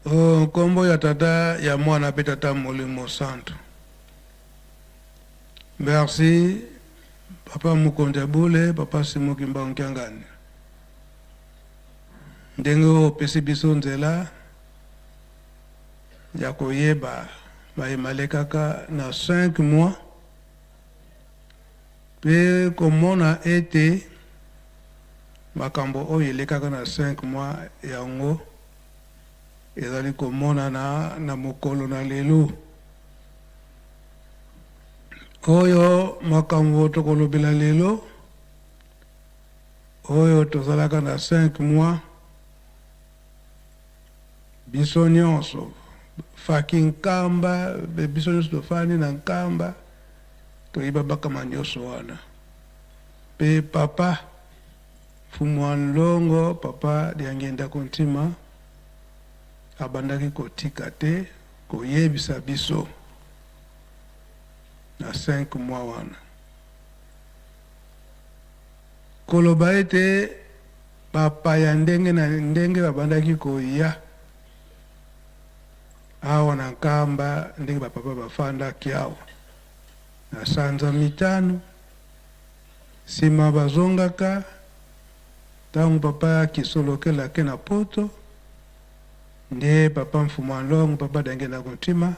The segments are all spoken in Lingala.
O nkombo ya Tata, ya Mwana mpe Tata Molimo Santu. Merci Papa Mokonzi ya Bule, Papa Simon Kimbangu Kiangani. Ndenge oyo opesi biso nzela ya koyeba maye malekaka na 5 mois mpe komona ete makambo oyo elekaka na 5 mois yango ezali komonana na mokolo na lelo oyo. Makambo tokolobela lelo oyo, tozalaka na 5 mois, biso nyonso faki Nkamba, biso nyonso tofandi na Nkamba, toyeba bakama nyonso wana. Mpe Papa Mfumu wa Nlongo, Papa Diangienda Kuntima, abandaki kotika te koyebisa biso na 5 mois wana, koloba ete bapaya ndenge na ndenge babandaki koya awa na Nkamba, ndenge bapapa bafandaki awa na sanza 5, nsima bazongaka. Ntango Papa Kisolokele ake na Poto, nde Papa Mfumu a Nlongo, Papa Diangienda Kuntima,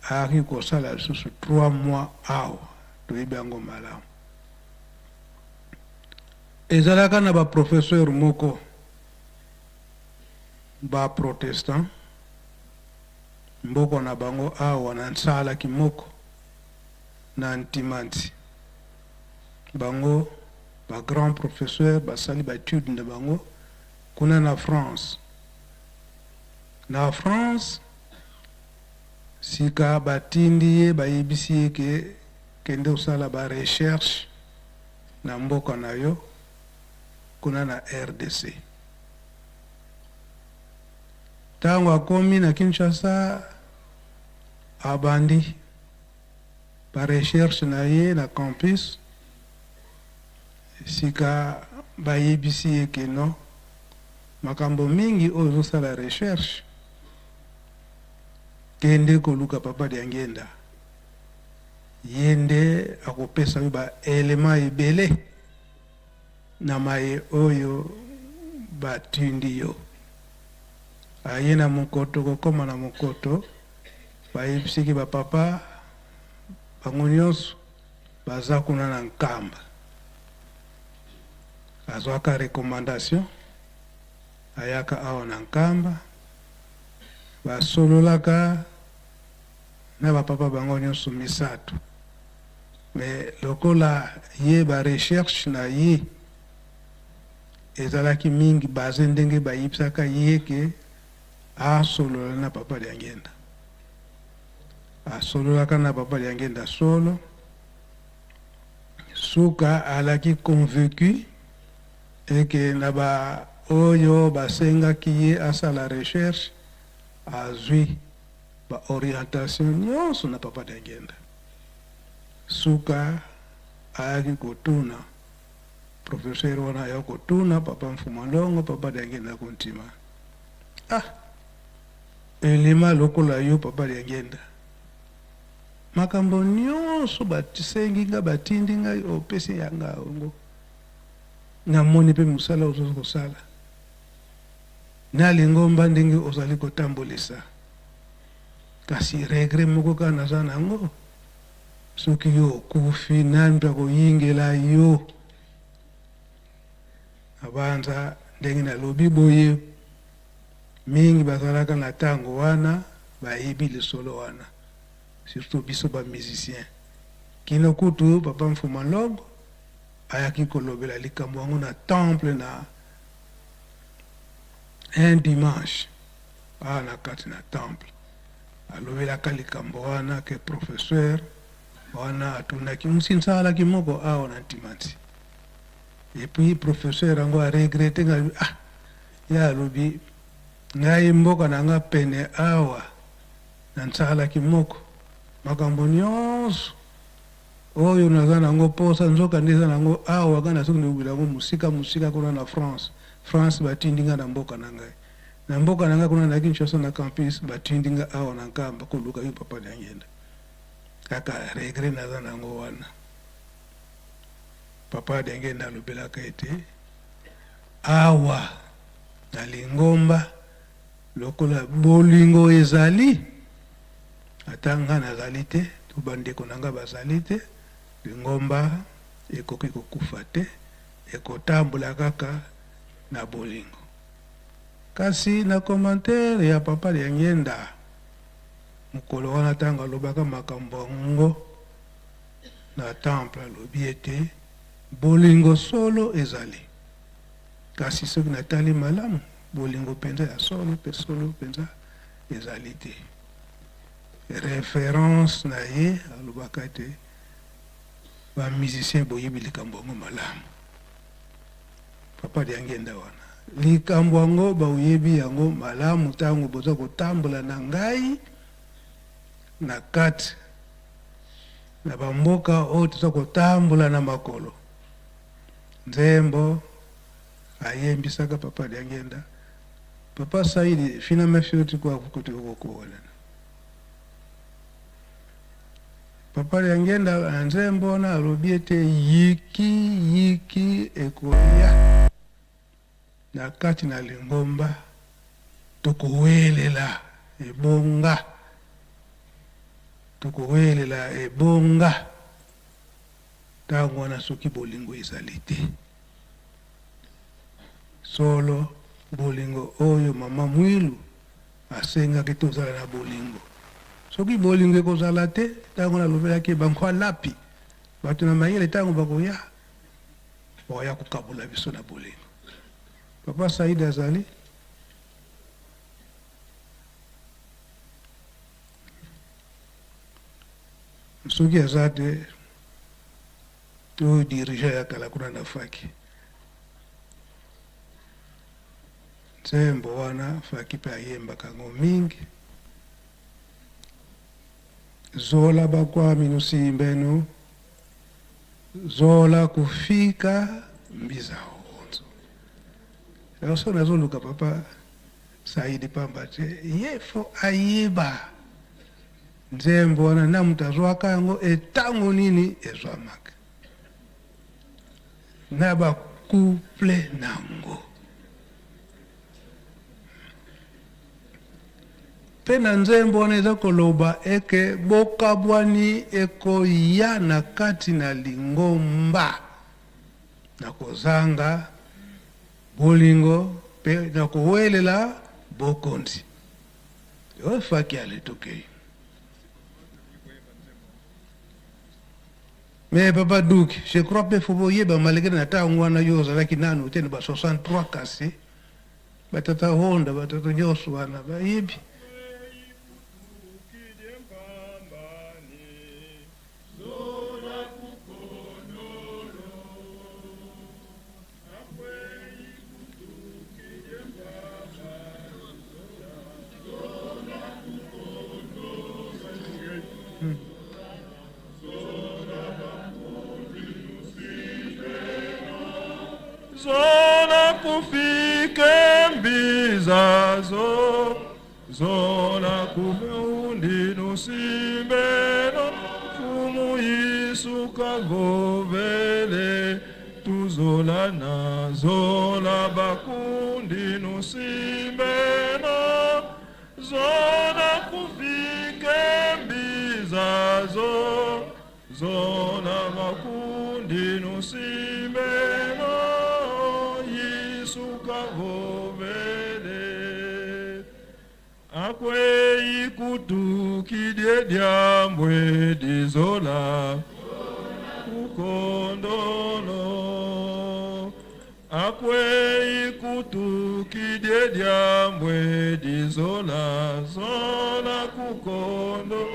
ayaki kosala lisusu 3 mois awa. Toyebi yango malamu. Ezalaka na baprofesseur moko baprotestant, mboka na bango awa na Nsalaki moko na Ntimanti. Bango bagrand professeur, basali baétude na bango kuna na France. Na France sika batindi ye, bayebisi ye ke kende kosala barecherche na mboka na yo kuna na RDC. Ntango akomi na Kinshasa, abandi barecherche na ye na campus. Sika bayebisi ye ke non, makambo mingi oyo ozosala recherche, kende koluka Papa Diangienda, ye nde akopesa yo baelema ebele na maye oyo batindi yo. Aye na mokoto, kokóma na mokoto, bayebisiki bapapa bango nyonso baza kuna na Nkamba. Azwaka recommandation, ayaka awa na Nkamba, basololaka na bapapa bango nyonso misato. Me lokola ye barecherche na ye ezalaki mingi base ndenge bayebisaka ye ke asolola na Papa Diangienda, asololaka na Papa Diangienda solo. Suka alaki convaincu eke na ba oyo basengaki ye asala recherche, azwi baorientation nyonso na Papa Diangienda. Suka ayaki kotuna professeur wana, aya kotuna Papa Mfuma Ndongo, Papa Diangienda Kuntima: "Ah, elema lokola yo Papa Diangienda, makambo nyonso basengi nga, batindi ngai, opesi yanga yango. Namoni mpe mosala ozozi kosala na lingomba, ndenge ozali kotambolisa. Kasi regret moko kaka naza nango: soki yo okufi, nani mpe akoyingela yo?" Abanza ndenge nalobi boye, mingi bazalaka na ntango wana bayebi lisolo wana, surtout biso bamusicien. Kino kutu Papa Mfuma Longo ayaki kolobela likambo yango na temple na un dimanche awa na kati na temple. Alobelaka likambo wana ke professeur wana atunaki mosinsa alaki moko awa na Ntimanti. Et puis professeur yango aregretter ngai. Ah, ye alobi: "Ngai mboka na nga pene awa na nsalaki moko, makambo nyonso oyo naza nango posa, nzoka nde eza nango awa. Nga nasoki ndobila yango mosika mosika kuna na France. France batindi nga na mboka na ngai." Na mboka na nga kuna na Kinshasa na campus, batindi nga awa na Nkamba koluka yo Papa Diangienda. Kaka regret naza na yango wana. Papa Diangienda alobelaka ete awa na lingomba lokola bolingo ezali, ata nga nazali te to bandeko na nga bazali te, lingomba ekoki kokufa te, ekotambola kaka na bolingo. Kasi na commentaire ya Papa Diangienda mokolo wana tango alobaka makambo yango na temple, alobi ete bolingo solo ezali, kasi soki natali malamu bolingo penza ya solo pe solo penza ezali te. Reference na ye alobaka ete ba musiciens boyebi likambo yango malamu. Papa Diangienda wana likambo yango baoyebi yango malamu tango boza kotambola na ngai na kati na ba mboka oyo toza kotambola na makolo. Nzembo ayembisaka Papa Diangienda, Papa Saidi finama fioti kwa kuti okokuolana. Papa Diangienda na nzembo wana alobi ete yiki yiki ekoya na kati na lingomba, tokowelela ebonga, tokowelela ebonga ntango wana soki bolingo ezali te. Solo bolingo oyo mama Mwilu asengaki tozala na bolingo. Soki bolingo ekozala te, ntango nalobelaki bango alapi, bato na mayele ntango bakoya, bakoya kokabola biso na bolingo. Papa Said azali soki aza te, to dirigeant ya kala kuna na faki. Nzembo wana Faki pe ayembaka yango mingi. Zola bakwami nusimbenu, zola kufika mbiza onzo. Yango soki nazoluka papa Saidi pamba te, ye fo ayeba nzembo wana na moto azwaka yango etango nini ezwamaka na ba couple nango. Pe na nzembo wana eza koloba eke bokabwani ekoya na kati na lingomba na kozanga bolingo pe na kowelela bokonzi. Oyo faki ale tokei. Mais papa Duke, je crois pe faut boyeba malgre na tango wana yo ozalaki nanu te na ba 63 kasi ba tata Honda ba tata nionso wana bayebi. Zola kufike mbizazo zola kumeundi nusimbeno fumu yisuka govele tuzolana zola bakundi nusimbeno Zona kufike mbizazo zona makundi nusimbeno yisuka vovele akweyi kutukidye dyambwe dizola kukondolo Akweyi kutu kidie diambwe dizola zola kukondo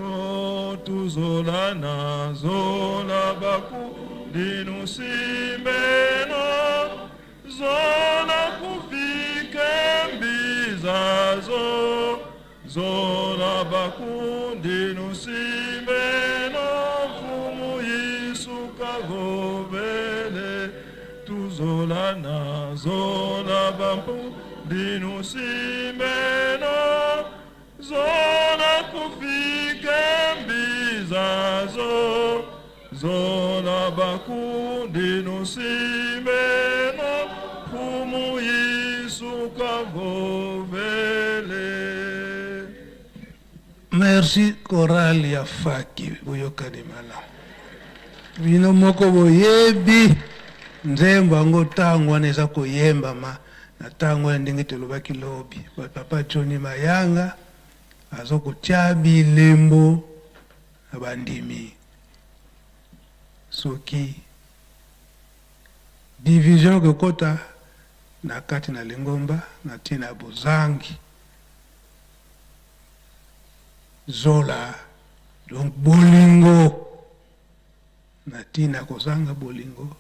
oh, tuzola na zola baku dinu simbeno zola kufike mbizazo zola baku dinu simbeno mfumu yisuka govele tuzolana zola bampu Ndinusimeno zona kufike mbizazo zona bakundi nusimeno fumu yisuka vovele. Merci chorale ya faki boyokani malamu bino moko boyebi nzembo yango ntango wana eza koyembama na ntango wana ndenge tolobaki lobi papa Johnny Mayanga azo kotia bilembo na bandimi soki division ekokota na kati na lingomba na ntina ya bozangi zola donc bolingo na ntina kozanga bolingo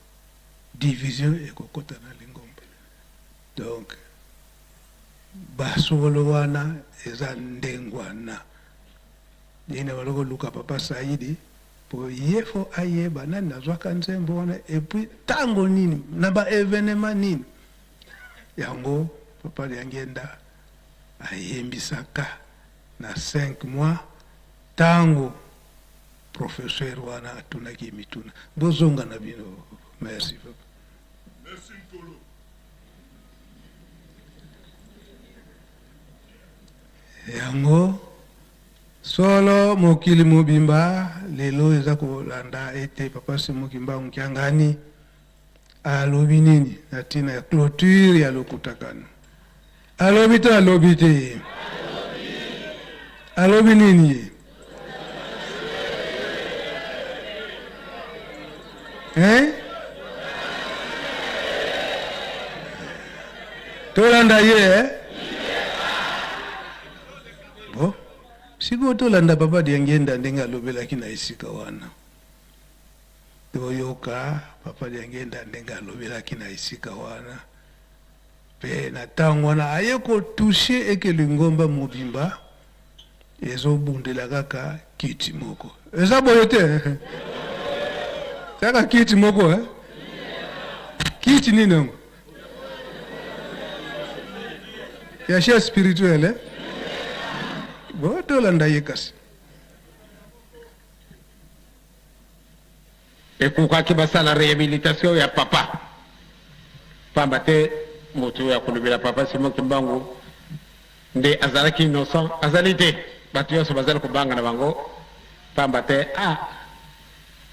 division ekokota na lingomba donc basolo wana eza ndengwana ndenge bali koluka papa Saidi po ye fo ayeba nani nazwaka nzembo wana epuis ntango nini na ba evenement nini yango papa Diangienda ayembisaka na 5 mois ntango professeur wana atunaki mituna. Bozonga na bino. Merci papa. Merci Nkolo. Yango solo mokili mobimba lelo eza kolanda ete papa Simon Kimbangu Kiangani alobi nini na ntina ya clôture ya lokutakano. Alobi to alobi te? Alobi nini ye? Hein? Tolanda ye eh? Bon, sikoyo tolanda papa Diangienda ndenge alobelaki na esika wana. Toyoka papa Diangienda ndenge alobelaki na esika wana. Pe na tango wana aye ko toucher eke lingomba mobimba ezo bundela kaka kiti moko. Eza boye te? Kaka kiti moko eh? Kiti nini yango? Ya chef spirituel eh? Bo tolanda ye kasi. Ekokaki basala rehabilitation ya papa pamba te moto oyo akolobela papa Simon Kimbangu nde azalaki innocent azali te. Bato nyonso bazali kobanga na bango pamba te ah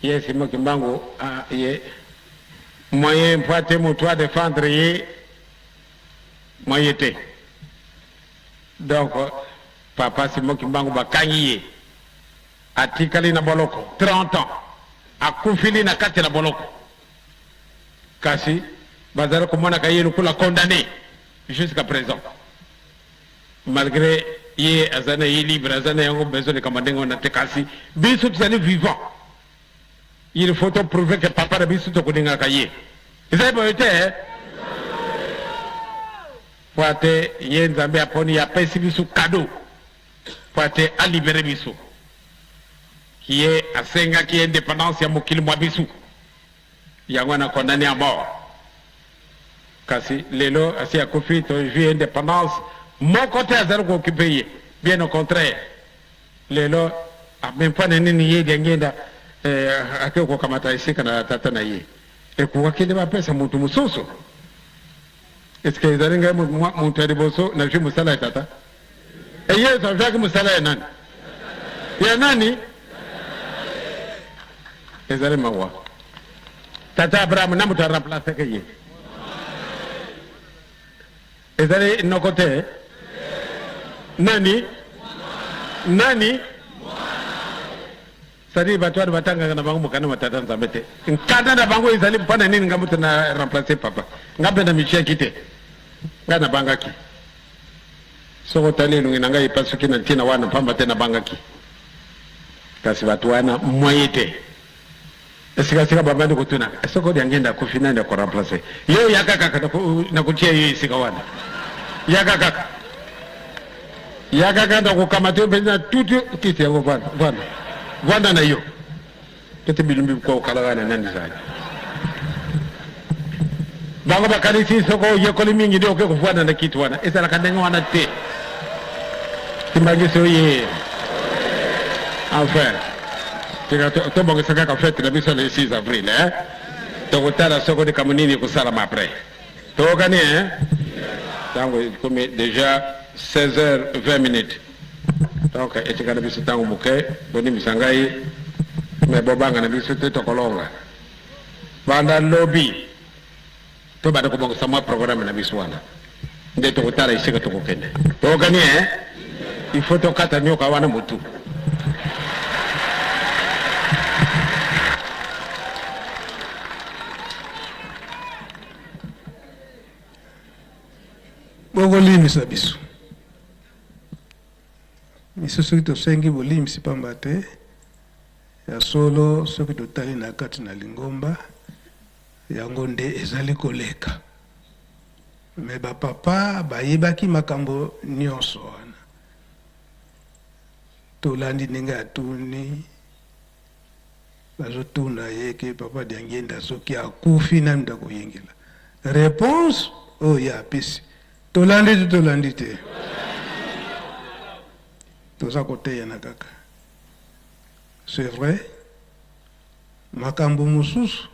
ye Simon Kimbangu ah ye moyen mpo ate moto a defendre ye moyen te. Donc papa Simon Kimbangu bakangi ye. Atikali na boloko 30 ans, akufili na kati na boloko, kasi bazali komonaka ye lokola condamne jusqu'à present, malgre ye azali na ye libre, aza na yango besoin likambo ndenge wana te, kasi biso tozali vivant, il faut to prouver que papa na biso tokolingaka ye, ezali boye te eh? Po ate ye Nzambe aponi ye apesi biso cadeau Po ete a liberer biso. Ye asengaki independance ya mokili mwa biso. Yango wana condamne à mort. Kasi lelo asi akufi, tozwi independance, moko te azali ko occuper ye. Bien au contraire. Lelo mais mpo na nini ye Diangienda eh, ake kokamata esika na tata na ye? Ekokaki nde bapesa moto mosusu. Est-ce que ezali ngai moto ya liboso nazwi mosala ya tata? E Yesu azwaki mosala ya nani? Ya nani? Ezali mawa. Tata Abraham na moto aremplaceke ye. Ezali noko te? Nani? Nani? C'est-à-dire bato wana batangaka na bango mokanda ma tata Nzambe te. Nkanda na bango ezali mpo na nini nga moto na remplacer papa. Nga mpe na mitiaki te. Nga nabangaki. Soki otali elongi na ngai epasuki na ntina wana mpamba te nabangaki. Kasi bato wana moyen te. Esika-sika babandi kotuna, soki Diangienda akufi nani ako remplacer? Yo yaka kaka nakotia yo esika wana. Yaka kaka. Yaka kaka nakokamata yo mpenza tutu kiti yango vanda vanda. Vanda na yo. Tete bilumbi kwa okalaka na nani zali. Bango bakanisi soko oyekoli mingi nde okoki kovanda na kiti wana. Ezalaka ndenge wana te. Kimbanguiste oye. Enfin, tika tobongisa kaka fete na biso le 6 avril, hein? Tokotala soko likambo nini ekosalama après. Toyokani, hein? Ntango ekomi déjà 16h20 minutes. Donc etikali biso ntango moke, bolimbisa ngai, mais bobanga na biso te, tokolonga. Banda lobi tobanda kobongisa mwa programme na biso wana nde tokotala esika tokokende. Toyokani eh? Il faut tokata nyoka wana motu. Bokolimbisa biso. Biso soki tosengi bolimbisi pamba te, ya solo soki totali na kati na lingomba, yango nde ezali koleka. Mais ba papa bayebaki makambo nionso wana. Tolandi ndenge atuni, bazotuna ye ke papa Diangienda soki akufi nani moto akoyingela? Reponse oyo ye apesi, tolandi te tolandi te? Toza koteyana kaka. C'est vrai, makambo mosusu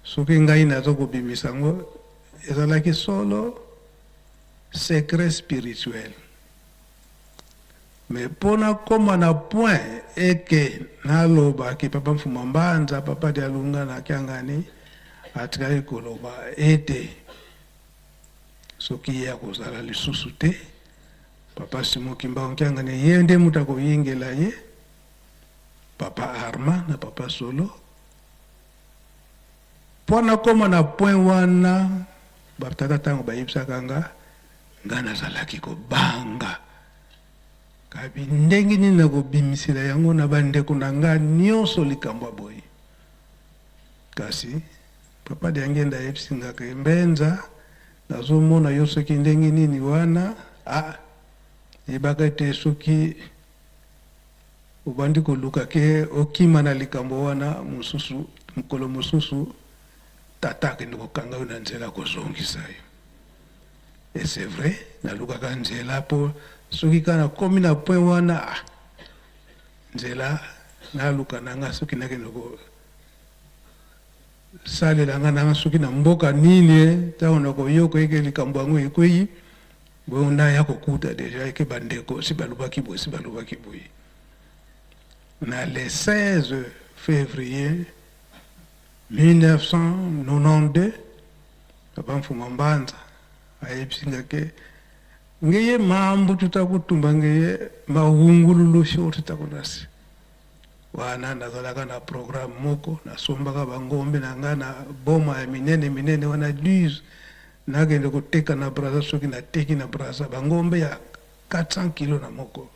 soki ngai nazo kobimisa yango ezalaki solo secret spirituel. Mais po nakoma na point eke naloba ke papa Mfuma Mbanza, papa Dialunga na Kiangani atikali koloba ete soki ye akozala lisusu te, papa Simon Kimbangu Kiangani ye nde moto akoyingela ye, papa Armand na papa Solo. Po nakoma na point wana, ba tata tango bayebisaka nga, nga nazalaki kobanga. Kabi ndenge nini nakobimisela yango na bandeko na nga nionso likambo ya boye. Kasi papa Diangienda ayebisi nga ke Mbenza, nazomona yo soki ndenge nini wana, ah, yebaka ete soki obandi koluka ke okima na likambo wana, mosusu, mokolo mosusu tata akende kokanga yo na nzela akozongisa yo. Et c'est vrai, nalukaka nzela po soki kaka nakomi na point wana, ah, nzela naluka na nga soki nakende kosalela nga na nga soki na mboka nini, ntango nakoyoka eke likambo yango ekweyi, bongo naya kokuta deja eke bandeko si balobaki boye, si balobaki boye. Na le 16 février 1992, papa Mfuma Mbanza ayebisi nga ke ngeye mambu tutakutumba ngeye mahungululu sho tutakunasi. Wana nazalaka na programme moko, nasombaka ba ngombe na nga na boma ya minene minene wana 12, nakende koteka na Brazza. Soki nateki na Brazza ba ngombe ya 400 kilos na moko,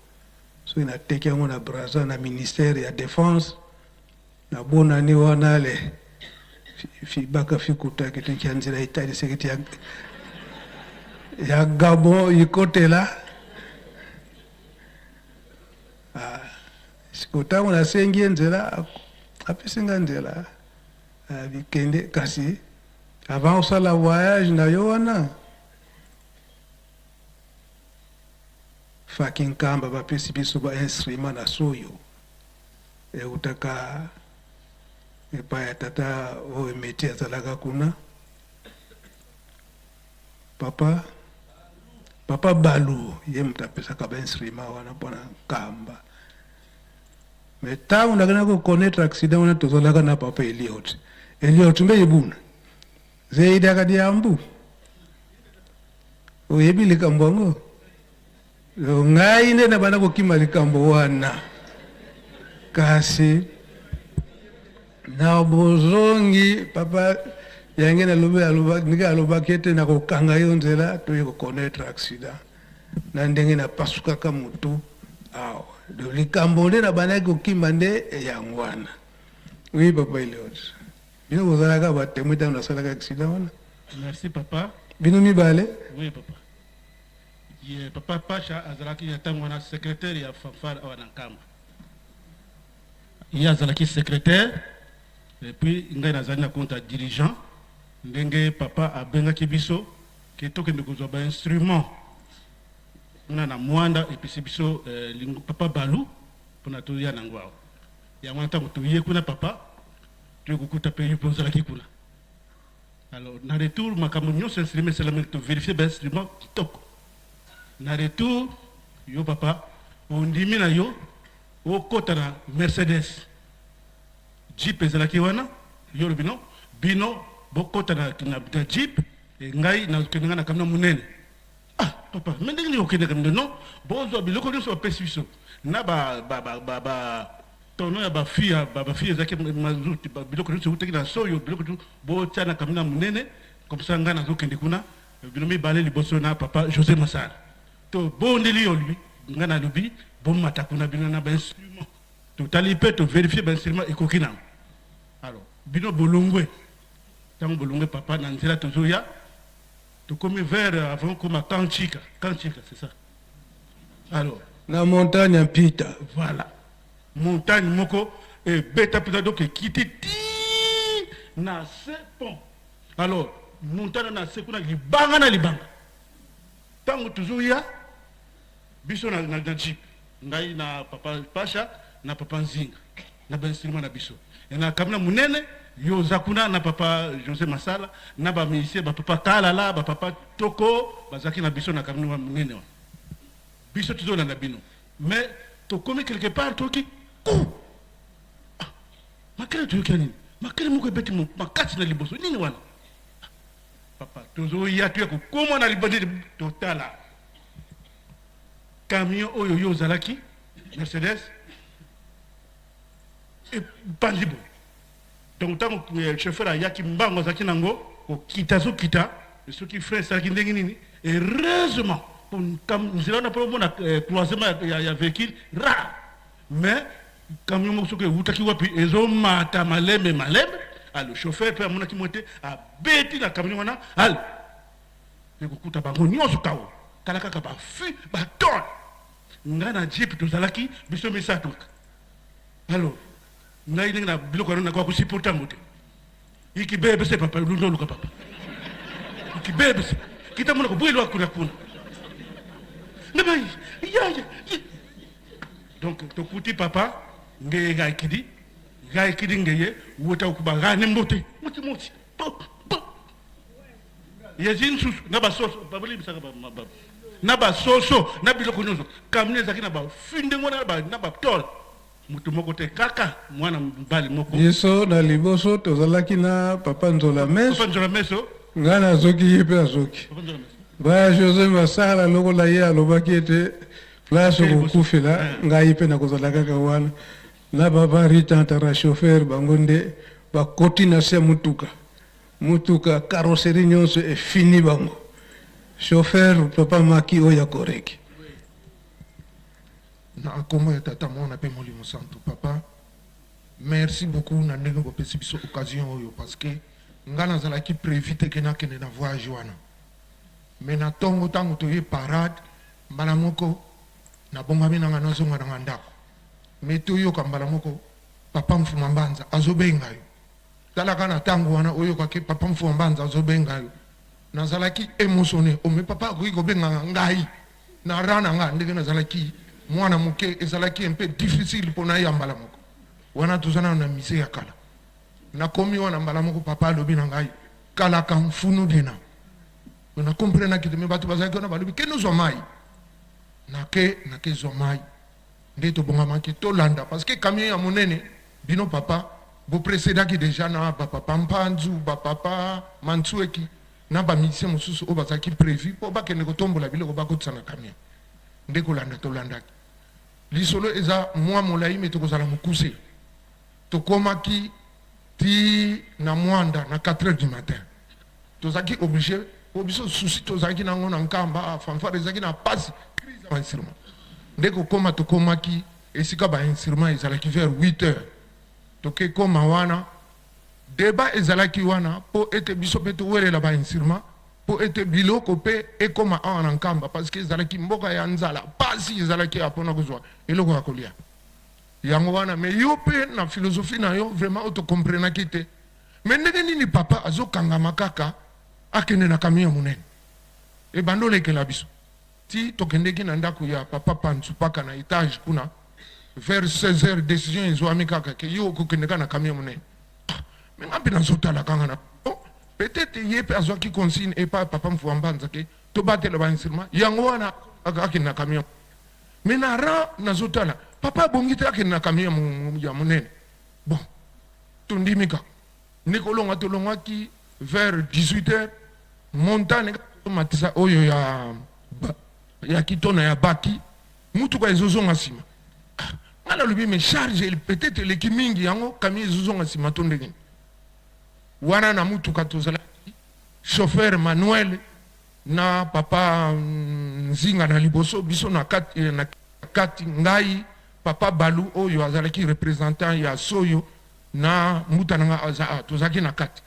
soki nateki yango na Brazza na ministère ya defense, na bonani wana le fibaka fikutaki te ya nzela etalisaki te ya Gabon ikotela. Ah, sikoyo ntango nasengi ye nzela, apesi nga nzela, bikende kasi avant osala voyage na yo wana, faki Nkamba bapesi biso ba instrument na soyo eutaka epai ya tata oyo meti azalaka kuna, papa Balu, ye moto apesaka ba instrument wana mpona Nkamba. Mais ntango nakenda koconnaître accident wana, tozalaka na papa Eliot. Eliot mbe ebuna zeidaka diambu, oyebi likambo yango. Ngai nde nabanda kokima likambo wana, kasi na bozongi papa yange nalobi, ndenge alobaki ete nakokanga yo nzela, toye koconnaître accident na ndenge napasukaka motu awa. Donc likambo nde nabandaki kokima nde yango wana. Oui, papa Eliot, bino bozalaka ba témoin ntango nasalaka accident wana. Merci papa. Bino mibale? Oui papa. Ye papa Pacha azalaki na ntango wana secrétaire ya fanfare awa na Nkamba. Ye azalaki secrétaire et puis ngai nazali na compte ya dirigeant. Ndenge papa abengaki biso ke tokende kozwa ba instruments kuna na Muanda, epesi biso papa Balu pona toya nango awa. Yango wana tango toye kuna papa, toye kokuta pe yo pe ozalaki kuna. Alors na retour makambo nyonso instrument esalamaki, to verifier ba instruments kitoko. Na retour yo papa ondimi na yo okota na Mercedes. Jeep ezalaki wana, yo olobi non, bino bokota na, na, na jeep e ngai nakende ngai na camion munene. Ah papa, mais ndenge nini okende camion? Non, bozwa biloko nyonso bapesi biso na ba ba ba ba, ba tono ya ba fille, ba, ba fille ezalaki mazuti, ba biloko nyonso eutaki na soyo, biloko nyonso botia na camion munene, comme ça ngai nazokende kuna bino mibale liboso na papa José Masala. To bondeli yo olobi, ngai nalobi bomata kuna bino na ba instrument. Totali pe to verifier ba instruments ekoki nango. Alors bino bolongwe, tango bolongwe papa na nzela tozoya, tokomi vers avant koma Kanchika, Kanchika c'est ça. Alors na montagne ya Mpita. Voilà. Montagne moko ebeta mpenza donc ekiti ti na se pont. Alors montagne na se kuna libanga na libanga. Tango tozoya biso na, na, na jeep ngai na papa Pasha na papa Nzinga na ba instruments na biso na kamina munene, yo oza kuna na papa Jose Masala na ba musiciens ba papa Kalala ba papa Toko bazalaki na biso na kamina munene wana, biso tozolanda bino mais tokomi quelque part toyoki coup, ah, makele toyoki ya nini, makele moko ebeti makasi na liboso nini wana papa, tozoya toya kokoma na libandi totala camion oyo yo ozalaki Mercedes epanzi boye. Donc ntango chauffeur ayaki mbango azalaki nango kokita, azokita soki frein esalaki ndenge nini, heureusement nzela wana mpo omona croisement ya véhicule rare, mais camion moko soki ewutaki wapi ezomata malembe malembe. Alors chauffeur mpe amonaki mwa te, abeti na camion wana, ale ekokuta bango nyonso kawo. Tala kaka ba fut ba tol nga na jeep tozalaki biso misato alors ngai ndenge na biloko wana nakoka kosupporte yango te. Ikibebese papa lunda oluka papa ikibebese kita mona kobwelwa kuna kuna nga ya ya. Donc tokuti papa ngeye ngai kidi ngai kidi ngeye wota okuba ngai ne mbote moti moti po po yezi nsusu na basoso babolimbisaka na basoso na biloko nyonso. Camion ezalaki na bafi ndenge wana na batole, moto moko te, kaka mwana mobali moko. Biso na liboso tozalaki na papa Nzola Meso. Papa Nzola Meso. Ngai nazoki, ye mpe azoki. Baya José Masala lokola ye alobaki ete place okokufela ngai mpe nakozala kaka wana, na papa Ritantara chauffeur, bango nde bakoti na se motuka. Mutuka carrosserie nyonso efini bango. Chauffeur papa Maki oyo ya Koreki. Na kombo ya Tata, Mwana pe Molimo Santu, papa merci beaucoup na ndenge bopesi biso occasion oyo, parce que nga nazalaki prevu te ke nakende na voyage wana, mais na tongo tango toye parade mbala moko nabongami nanga nazonga nanga ndako, mais toyoka mbala moko papa Mfuma Mbanza azobenga yo. Tala kaka na tango wana oyoka ke papa Mfuma Mbanza azo benga yo. Nazalaki emotionne, oh mais papa akoki kobenga nga ngai na rang na nga ndenge nazalaki mwana moke, ezalaki un peu difficile po naya mbala moko. Wana toza nanu na musee ya kala. Nakomi wana mbala moko papa alobi na ngai kalaka mfunu dena. Na comprenaki te mais batu bazalaki wana balobi kende ozwa mayi. Nake, nake zwa mayi. Nde tobongamaki tolanda parce que camion ya monene bino papa bo precedaki dejà na ba papa Mpanzu, ba papa Mansueki na ba musiciens mosusu oyo bazalaki prevu po bakende kotombola biloko bakotisa na camion. Nde kolanda tolandaki. Lisolo eza mua molayi mais tokozala mokuse. Tokomaki ti na Muanda na 4 heures du matin. Tozalaki oblige po biso souci tozalaki na yango na Nkamba, fanfare ezalaki na pasi, crise ya ba instruments. Nde kokoma tokomaki esika ba instruments ezalaki vers 8 heures. Toke koma wana, debat ezalaki wana po ete biso pe towelela ba instruments po ete biloko pe ekoma awa na Nkamba parce que ezalaki mboka ya nzala, pasi ezalaki awa pona kozua eloko ya kolia. Yango wana mais yo pe na philosophie na yo vraiment oyo to comprenaki te. Mais ndenge nini papa azokangama kaka akende na camion ya monene? Ebanda olekela biso ti tokendeki na ndako ya papa Panzu Paka na etage kuna vers 16 heures, decision ezwami kaka ke yo okokende kaka na camion monene. Ah, mais nga mpe nazotala kaka na oh, peut-être ye mpe azwaki consigne epa papa Mfua Mbanza ke tobatela ba instrument yango wana akende na camion. Mais na rang nazotala papa abongi te akende na camion ya monene. Bon, tondimi kaka nde kolonga, tolongwaki vers 18 heures montagne tomatisa oyo ya ya kitona ya baki, mutuka ezozonga nsima. Ah, nga nalobi mais charge peut-être eleki mingi, yango camion ezozonga nsima to ndenge wana. Na mutuka tozalaki chauffeur Manuel na papa Nzinga na liboso, biso na kati, na kati ngai, papa Balu oyo azalaki représentant ya Soyo na mbuta na nga aza, ah, tozalaki na kati.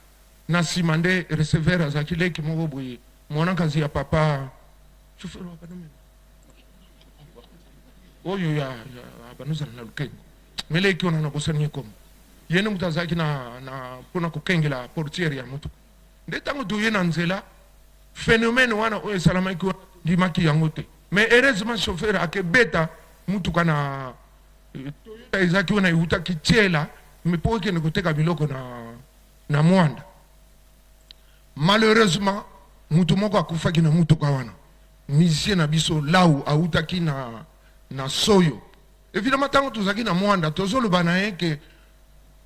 Na nsima nde receveur azalaki leki moko boye, mwanakazi ya papa chauffeur wa bano oyo ya, ya banozala na lukengo, meleki wana nabosani ye kombo. Ye nde moto azalaki na, na mpona kokengela portiere ya motuka. Nde ntango toye na nzela, phénomène wana oyo esalamaki wana ndimaki yango te, mais heureusement chauffeur akebeta mutuka na Toyota ezalaki wana, eutaki Tiela mais mpo ekende koteka biloko na, na Mwanda. Malheureusement moto moko akufaki na mutuka wana, musicien na biso Lau autaki na, na Soyo. Évidemment ntango tozalaki na Mwanda tozoloba na ye ke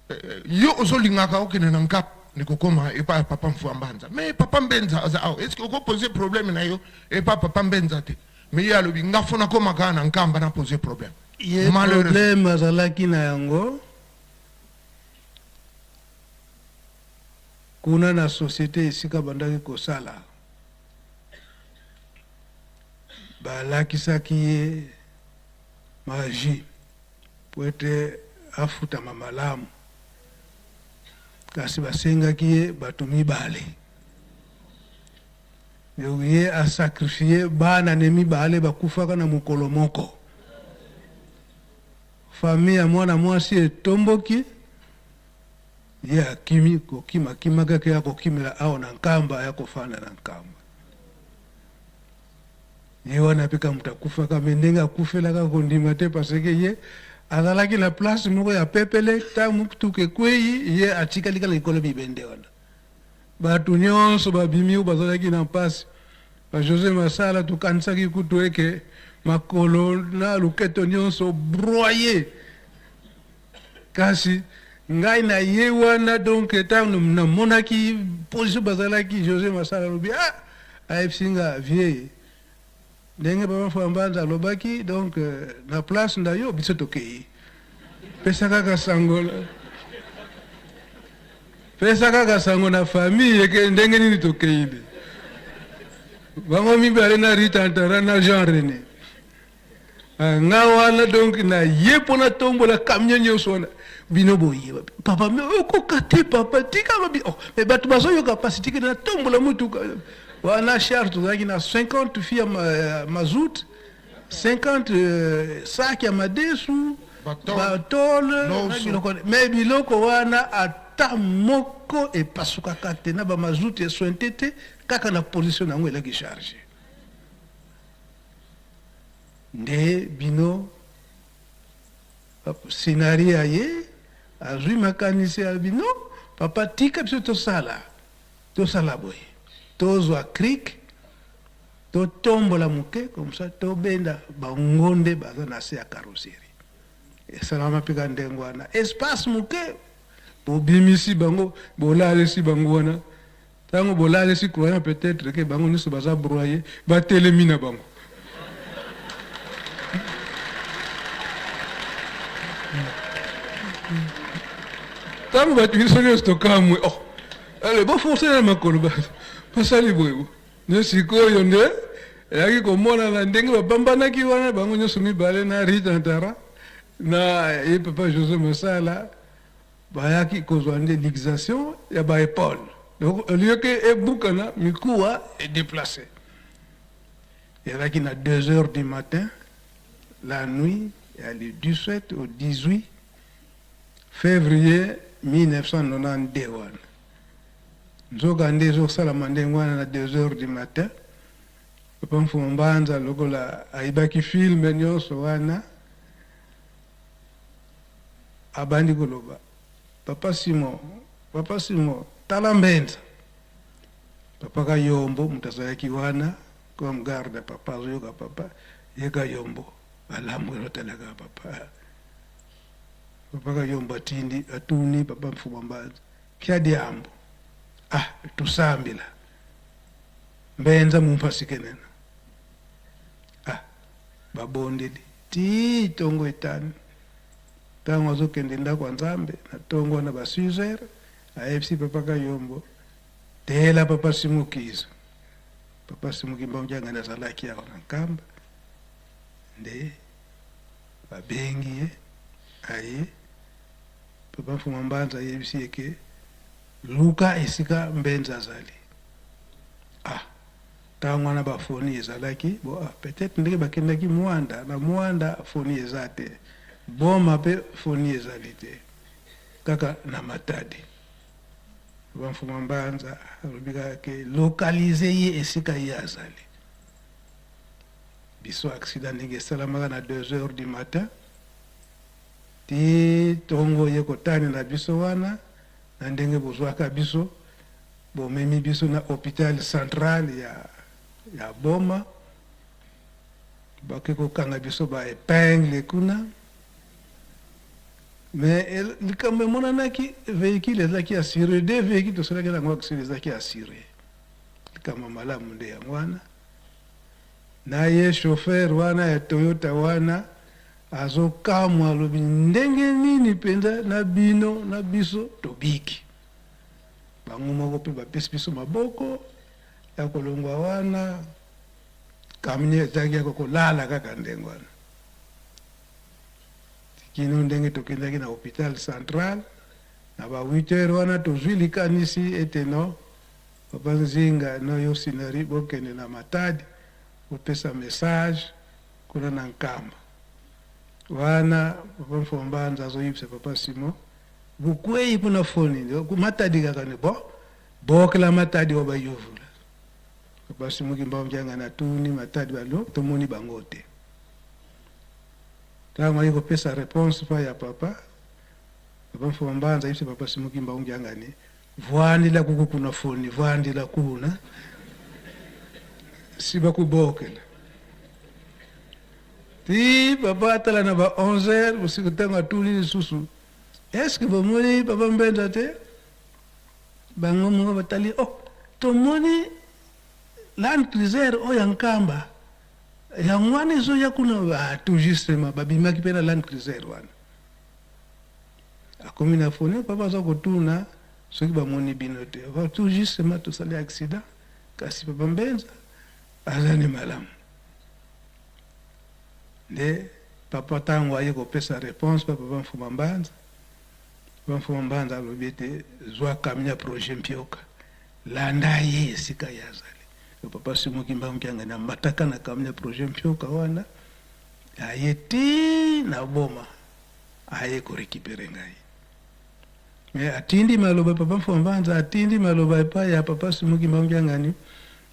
eh, yo ozolingaka okende na Nkapa kokoma epai ya papa Mfua Mbanza, mais papa Mbenza aza awa, est ce que okopose problème na yo epai papa Mbenza te? Mais ye alobi nga fo nakoma kaka na Nkamba na pose problème. Ye problème azalaki na yango kuna na société esika bandaki kosala, balakisaki ye magie po ete afutama malamu, kasi basengaki ye bato mibale. Donc ye a sacrifier bana ne mibale bakufaka na mokolo moko. Famille ya mwana mwasi etomboki, ye akimi, kokima akima kaka ya kokimela awa na Nkamba, ya kofanda na Nkamba. Ye wana mpe kaka moto akufaka, me ndenge akufelaka kondima te, parce que ye azalaki na place moko ya pepele, ntango motuka ekweyi ye atikali kaka likolo bibende wana. Bato nyonso babimi oyo bazalaki na mpasi. Ba Jose Masala tokanisaki kutu eke makolo na loketo nyonso broye, kasi ngai na ye wana donc ntango namonaki position bazalaki, Jose Masala alobi ah, ayebisi nga vieux ndenge papa Mfambanza alobaki, donc na place na yo biso tokei, pesa kaka sango, pesa kaka sango na famille eke ndenge nini tokei de bango mibale na Rita Ntara na Jean René. Nga wana donc na ye mpo natombola camion nyonso wana, bino boyeba papa me okoka te, papa tika lobi oh, me bato bazoyoka mpasi, tika natombola motuka wana. Charge tozalaki na 50 fi ya mazout, 50 sac ya madesu, batole, biloko, me biloko wana ata moko epasukaka te na bamazout eswente te, kaka na position na yango elaki charge. Nde bino scenario aye azwi makanisi ya bino, papa tika biso tosala, tosala boye, tozwa cric, totombola moke comme ça tobenda bango nde baza na se ya carrosserie. Esalama mpe ka ndenge wana, espace moke, bobimisi bango, bolalisi bango wana. Tango bolalisi croyant peut-etre que bango nionso baza broye, batelemi na bango. Tango bato biso nionso tokamwe, oh, allez bo forcer na makolo basali boye bo. Nde sikoyo nde eyaki komonana ndenge babambanaki wana bango nionso mibale na Rita Ntara na ye papa Jose Masala. Bayaki kozwa nde luxation ya ba epaules. Donc au lieu que ebukana, mikuwa e deplacer. Ezalaki na 2 heures du matin, la nuit ya le 17 au 18 février 1992 wana. Nzoka nde ezosalama ndenge wana na 2 heures du matin. Papa Mfumu Mbanza lokola ayibaki film nyonso wana, abandi koloba, Papa Simon, Papa Simon, tala Mbenza. Papa Kayombo moto azalaki wana comme garde ya papa, azoyoka papa, ye Kayombo alamuki azotalaka papa. Papa Kayombo atindi, atuni Papa Mfumu Mbanza, Kia diambu, ah tusambila Mbenza mumpasikenena. Ah babondeli tii tongo etani. Tango azokende ndako ya Nzambe na tongo wana ba 6 heures, ayebisi Papa Kayombo, tela Papa Simukiza. Papa Simon Kimbangu Kiangani azalaki awa na Nkamba, nde babengi ye aye. Papa Mfuma Mbanza ayebisi ye ke luka esika Mbenza azali. Ah, tango wana ba foni ezalaki bo, ah, peut-être ndenge bakendaki Muanda, na Muanda foni eza te, Boma pe foni ezali te, kaka na Matadi. Papa Mfuma Mbanza alobi kaka ke localiser ye esika ye azali. Biso accident ndenge esalamaka na 2 heures du matin ti tongo ye kotanela biso wana, na ndenge bozwaka biso, bomemi biso na hopital central ya, ya Boma, bake kokanga biso ba epingle kuna. Mais likambo emonanaki, vehicule ezalaki assuré, deux vehicules tosalaki na yango accident ezalaki assuré. Likambo malamu nde yango wana. Na ye chauffeur wana ya Toyota wana azokamwa, alobi ndenge nini mpenza na bino na biso tobiki. Bango moko mpe bapesi biso maboko ya kolongwa wana, camion ezalaki ya kolala kaka ndenge wana. Kino ndenge tokendaki na hopital central na ba 8 heures wana, tozui likanisi ete no papa Nzinga no yo Sinari bokende na Matadi bopesa message kuna na Nkamba. Wana papa Mfombanza azoyebisa papa Simon bokweyi kuna foni Matadi kaka ne bo bokela Matadi wa bayovula. Papa Simon Kimbangu Kiangani atuni Matadi balo tomoni bango te. Tango aye kopesa reponse epai ya papa, papa Mfuma Mbanza ayebisi papa Simon Kimbangu Kiangani, Vuandila kuku kuna foni, vuandila kuna si bakubokela. Ti papa atala na ba 11 heures busiku, tango atuni lisusu, est-ce que bomoni papa Mbenza te? Bango moko batali, oh, tomoni Land Cruiser oyo ya Nkamba. Yango wana ezoya kuna ba tout justement babimaki pe na land cruiser wana. Akomi na fone papa aza kotuna soki bamoni bino te. Papa tout justement tosali accident kasi papa Mbenza aza nde malamu. Nde papa tango aye kopesa reponse pa papa Mfuma Mbanza, papa Mfuma Mbanza alobi ete zwa camion ya projet Mpioka landa ye esika ye azali. Papa Simon Kimbangu Kiangani amataka na camion ya projet Mpioka wana, aye ti na Boma, aye ko recuperer ngai. Mais atindi maloba, papa Mfuma Mbanza atindi maloba epai ya papa Simon Kimbangu Kiangani,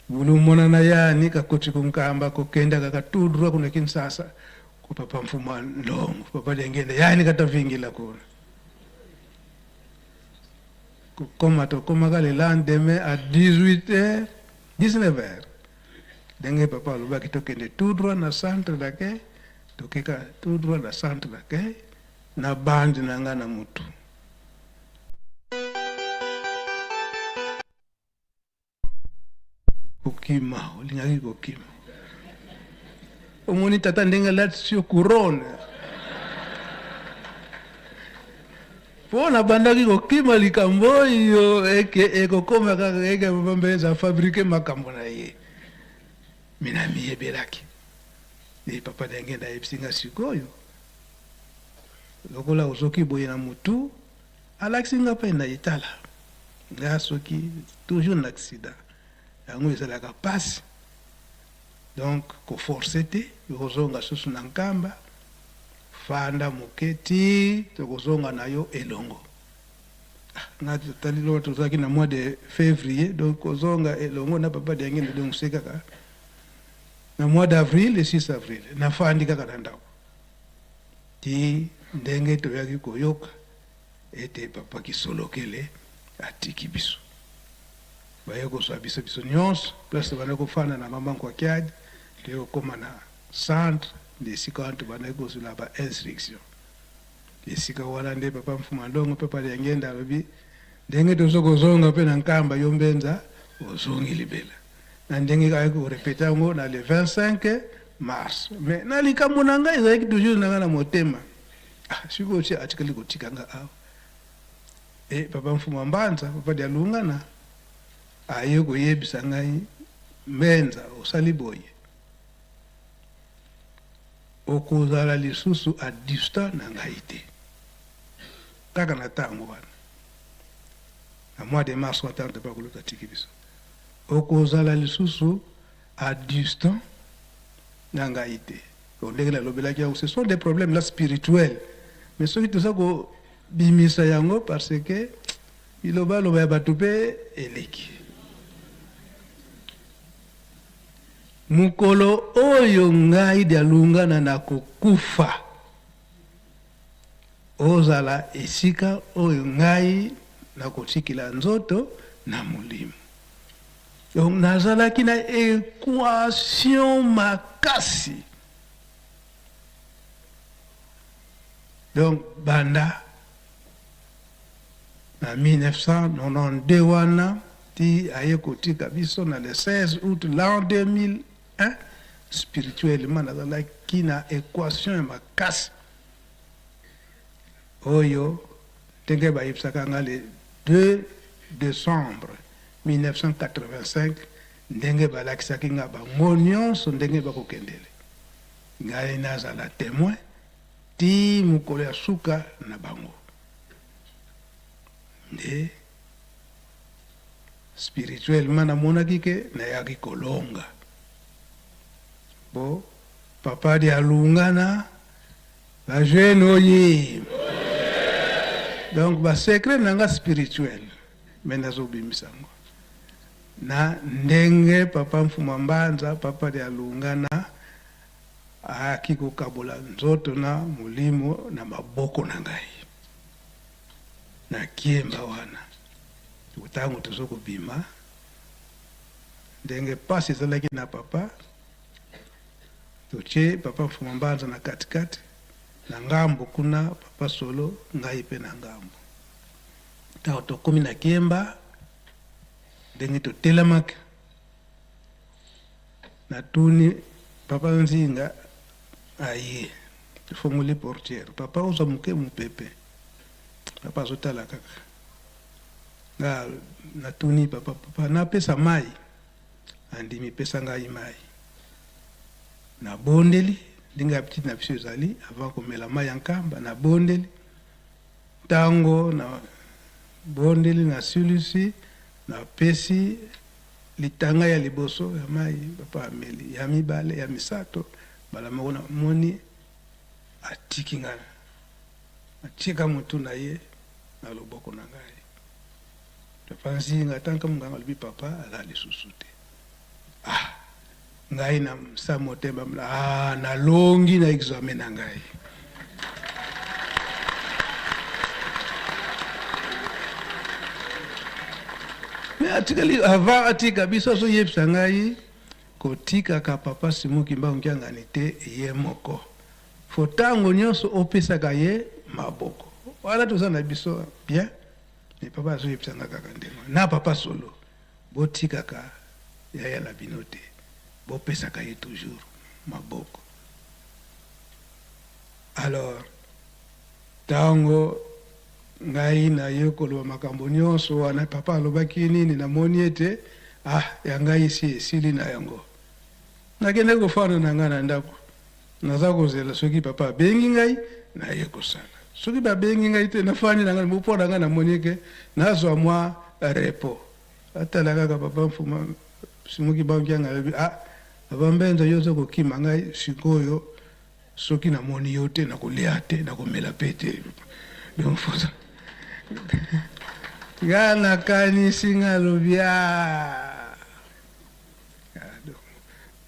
bulumonana yani kakoti kunkamba kokenda kaka tout droit kuna Kinshasa ko papa Mfuma Ndongo, papa Diangienda yani katavingila kuna. Kokoma tokomaka le lendemain à 18 heures 19 heures ndenge papa alobaki tokende tout droit na centre d'accueil, tokeka tout droit na centre d'accueil na bande na nga na mutu. Kokima olingaki kokima, omoni tata ndenge alatisi yo couronne mpo nabandaki kokima likambo oyo eke ekokoma kaka eke papa Mbenza afabrike makambo na ye, me namiyebelaki e papa ndenge nayebisi nga sikoyo lokola ozoki boye na motu Alakisi nga pe na etala nga soki toujours na accident yango ezalaka pasi donc ko force te okozonga susu na nkamba fanda moke ti tokozonga na yo elongo. Ah, nga totali lokola tozalaki na mois de février, donc kozonga elongo na papa Diangenda, donc se kaka na mois d'avril, le 6 avril, nafandi kaka na ndako ti ndenge toyaki koyoka ete papa Kisolokele atiki biso. Baye kozwa biso biso nyonso place tobandaki kofanda na mama Nkwakiadi, toye kokóma na centre, nde esika wana tobandaki kozwela ba instruction. Esika wana nde papa Mfuma Ndongo mpe papa Diangenda alobi ndenge tozo kozonga mpe na Nkamba, yo mbenza ozongi libela, na ndenge ayaki korepete yango na le 25 mars. Mais na likambo na ngai ezalaki toujours na ngai na motema, ah, sikoyo ti atikali kotika nga awa. E papa Mfuma Mbanza, papa Dialungana aye koyebisa ngai, Mbenza osali boye, okozala lisusu a distant na ngai te. Kaka na ntango wana, na mois de mars wana, ntango papa kulutu atiki biso, okozala lisusu a distant na ngai te. Donc ndenge nalobelaki yango, ce sont des problèmes là spirituels, mais soki toza kobimisa yango, parce que bilobaloba ya bato mpe eleki. Mokolo oyo ngai Dialungana nakokufa, ozala esika oyo ngai nakotikila nzoto na molimo. Donc nazalaki na équation makasi. Donc banda na 1992 wana ti aye kotika biso na le 16 août l'an 2001, spirituellement nazalaki na équation ya makasi oyo ndenge bayebisaka nga le 2 décembre 1985, ndenge balakisaki nga bango nyonso ndenge bakokendele, ngai nazala témoin ti mokolo ya suka na bango. Nde spirituellement namonaki ke nayaki kolonga bo papa Dialungana. Ba jeune oye, donc ba secret na nga spirituel, mais nazobimisa yango na ndenge papa Mfuma Mbanza, papa Dialungana ayaki kokabola nzoto na molimo na maboko na ngai na kiemba wana. Ntango tozo kobima, ndenge pasi ezalaki na papa, totie papa Mfuma Mbanza na katikati, na ngambo kuna papa Solo, ngai mpe na ngambo. Ntango tokomi na kiemba, ndenge totelemaki, natuni papa Nzinga, aye tofongoli portière, papa ozwa moke mopepe. Papa azotala kaka nga. Natuni papa, papa napesa mai? Andimi, pesa ngai mai. Nabondeli ndenge habitude na biso ezali avant komela mai ya Nkamba. Nabondeli, ntango nabondeli nasilisi, napesi litanga ya liboso ya mai, papa ameli, ya mibale, ya misato. Mbala moko namoni atiki ngai, atika motu na ye na loboko na ngai. Papa Nzinga tanka monganga alobi papa aza lisusu te. Ah, ngai na sa motema, ah, nalongi na examen na ngai. Mais atikali, avant atika biso, azoyebisa ngai kotikaka papa Simon Kimbangu Kiangani te ye moko, fo ntango nyonso opesaka ye maboko. Wana toza na biso bien, mais papa azoyebisa nga kaka ndenge na papa Solo, botikaka yaya na bino te, bopesaka ye toujours maboko. Alors ntango ngai naye koloba makambo nyonso wana, papa alobaki nini, namoni ete ah, ya ngai esi esili na yango. Nakende kofanda na ngai na ndako, naza kozela soki papa abengi ngai, naye kosala. Soki babengi ngai te, nafandi na ngai mpo na ngai namoni ke nazwa mwa repos. Atala kaka papa Mfuma Simon Kimbangu Kiangani, alobi, ah, papa Mbenza, yo oza kokima ngai sikoyo, soki namoni yo te nakolia te, nakomela pe te. Donc Nga nakanisi nga alobi ah.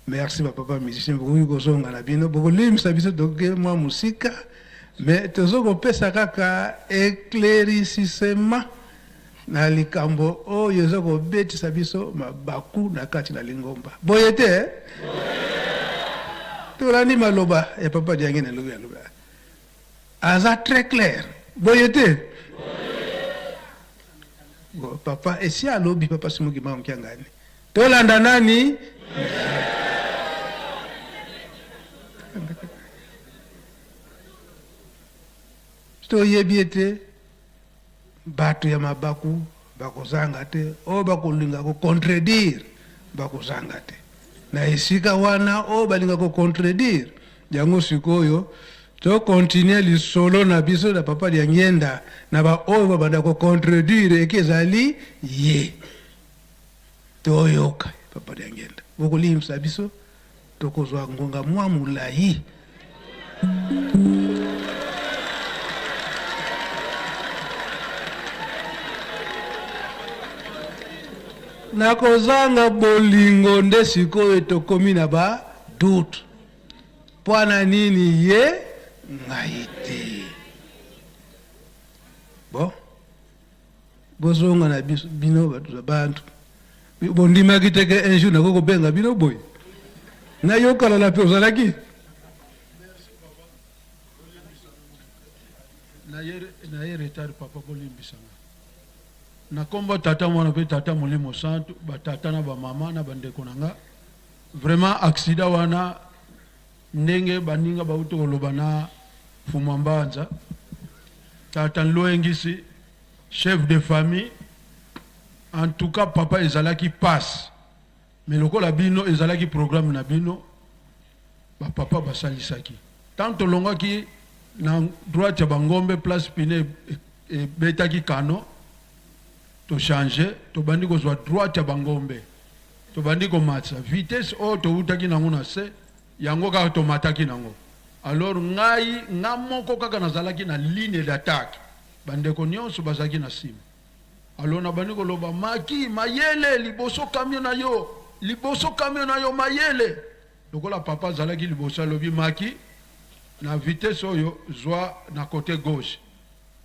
Merci ba papa musicien bokoki kozonga na bino bokolimbisa biso toke mwa mosika mais tozo kopesa kaka eclaircissement na likambo oyo eza kobetisa biso mabaku na kati na lingomba boye te eh? Tolandi maloba ya papa Diangenda elobi alobi aza très clair boye te. Bon, papa esi alobi papa Simon Kimbangu Kiangani tolanda nani? Toyebi ete bato ya mabaku bakozanga te, oyo bakolinga ko contredire bakozanga te. Na esika wana oyo balinga ko contredire yango, sikoyo to continuer lisolo na biso na papa Diangienda na ba oyo babanda ko contredire eke ezali ye. Toyoka papa Diangienda, bokolimbisa biso tokozwa ngonga mwa molayi. Na kozanga bolingo nde sikoyo tokomi na ba doute. Pwana nini ye ngai te? Bon, bozonga na biso bino bato ya bantu bondimaki te ke un jour nakoki kobenga bino boye nayokalala mpe ozalaki. Naye retard papa, bolimbisa nga na kombo tata mwana mpe tata molimo santu, batata na bamama na bandeko na nga. Vraiment accident wana, ndenge baninga bauti koloba na Fuma Mbanza, tata Nloengisi, chef de famille, en tout cas papa ezalaki passe, mais lokola bino ezalaki programme na bino, ba papa basalisaki. Tant tolongwaki na droite ya bangombe, place pine ebetaki kano, to changer, tobandi kozwa droite ya bangombe, tobandi komatisa vitesse oyo towutaki nango na se, yango kaka tomataki nango. Alors ngai nga moko kaka nazalaki na ligne d'attaque, bandeko nyonso bazalaki na nsima. Alors nabandi koloba maki mayele liboso camion na yo, liboso camion na yo mayele. Lokola papa azalaki liboso, alobi maki na vitesse oyo zwa na cote gauche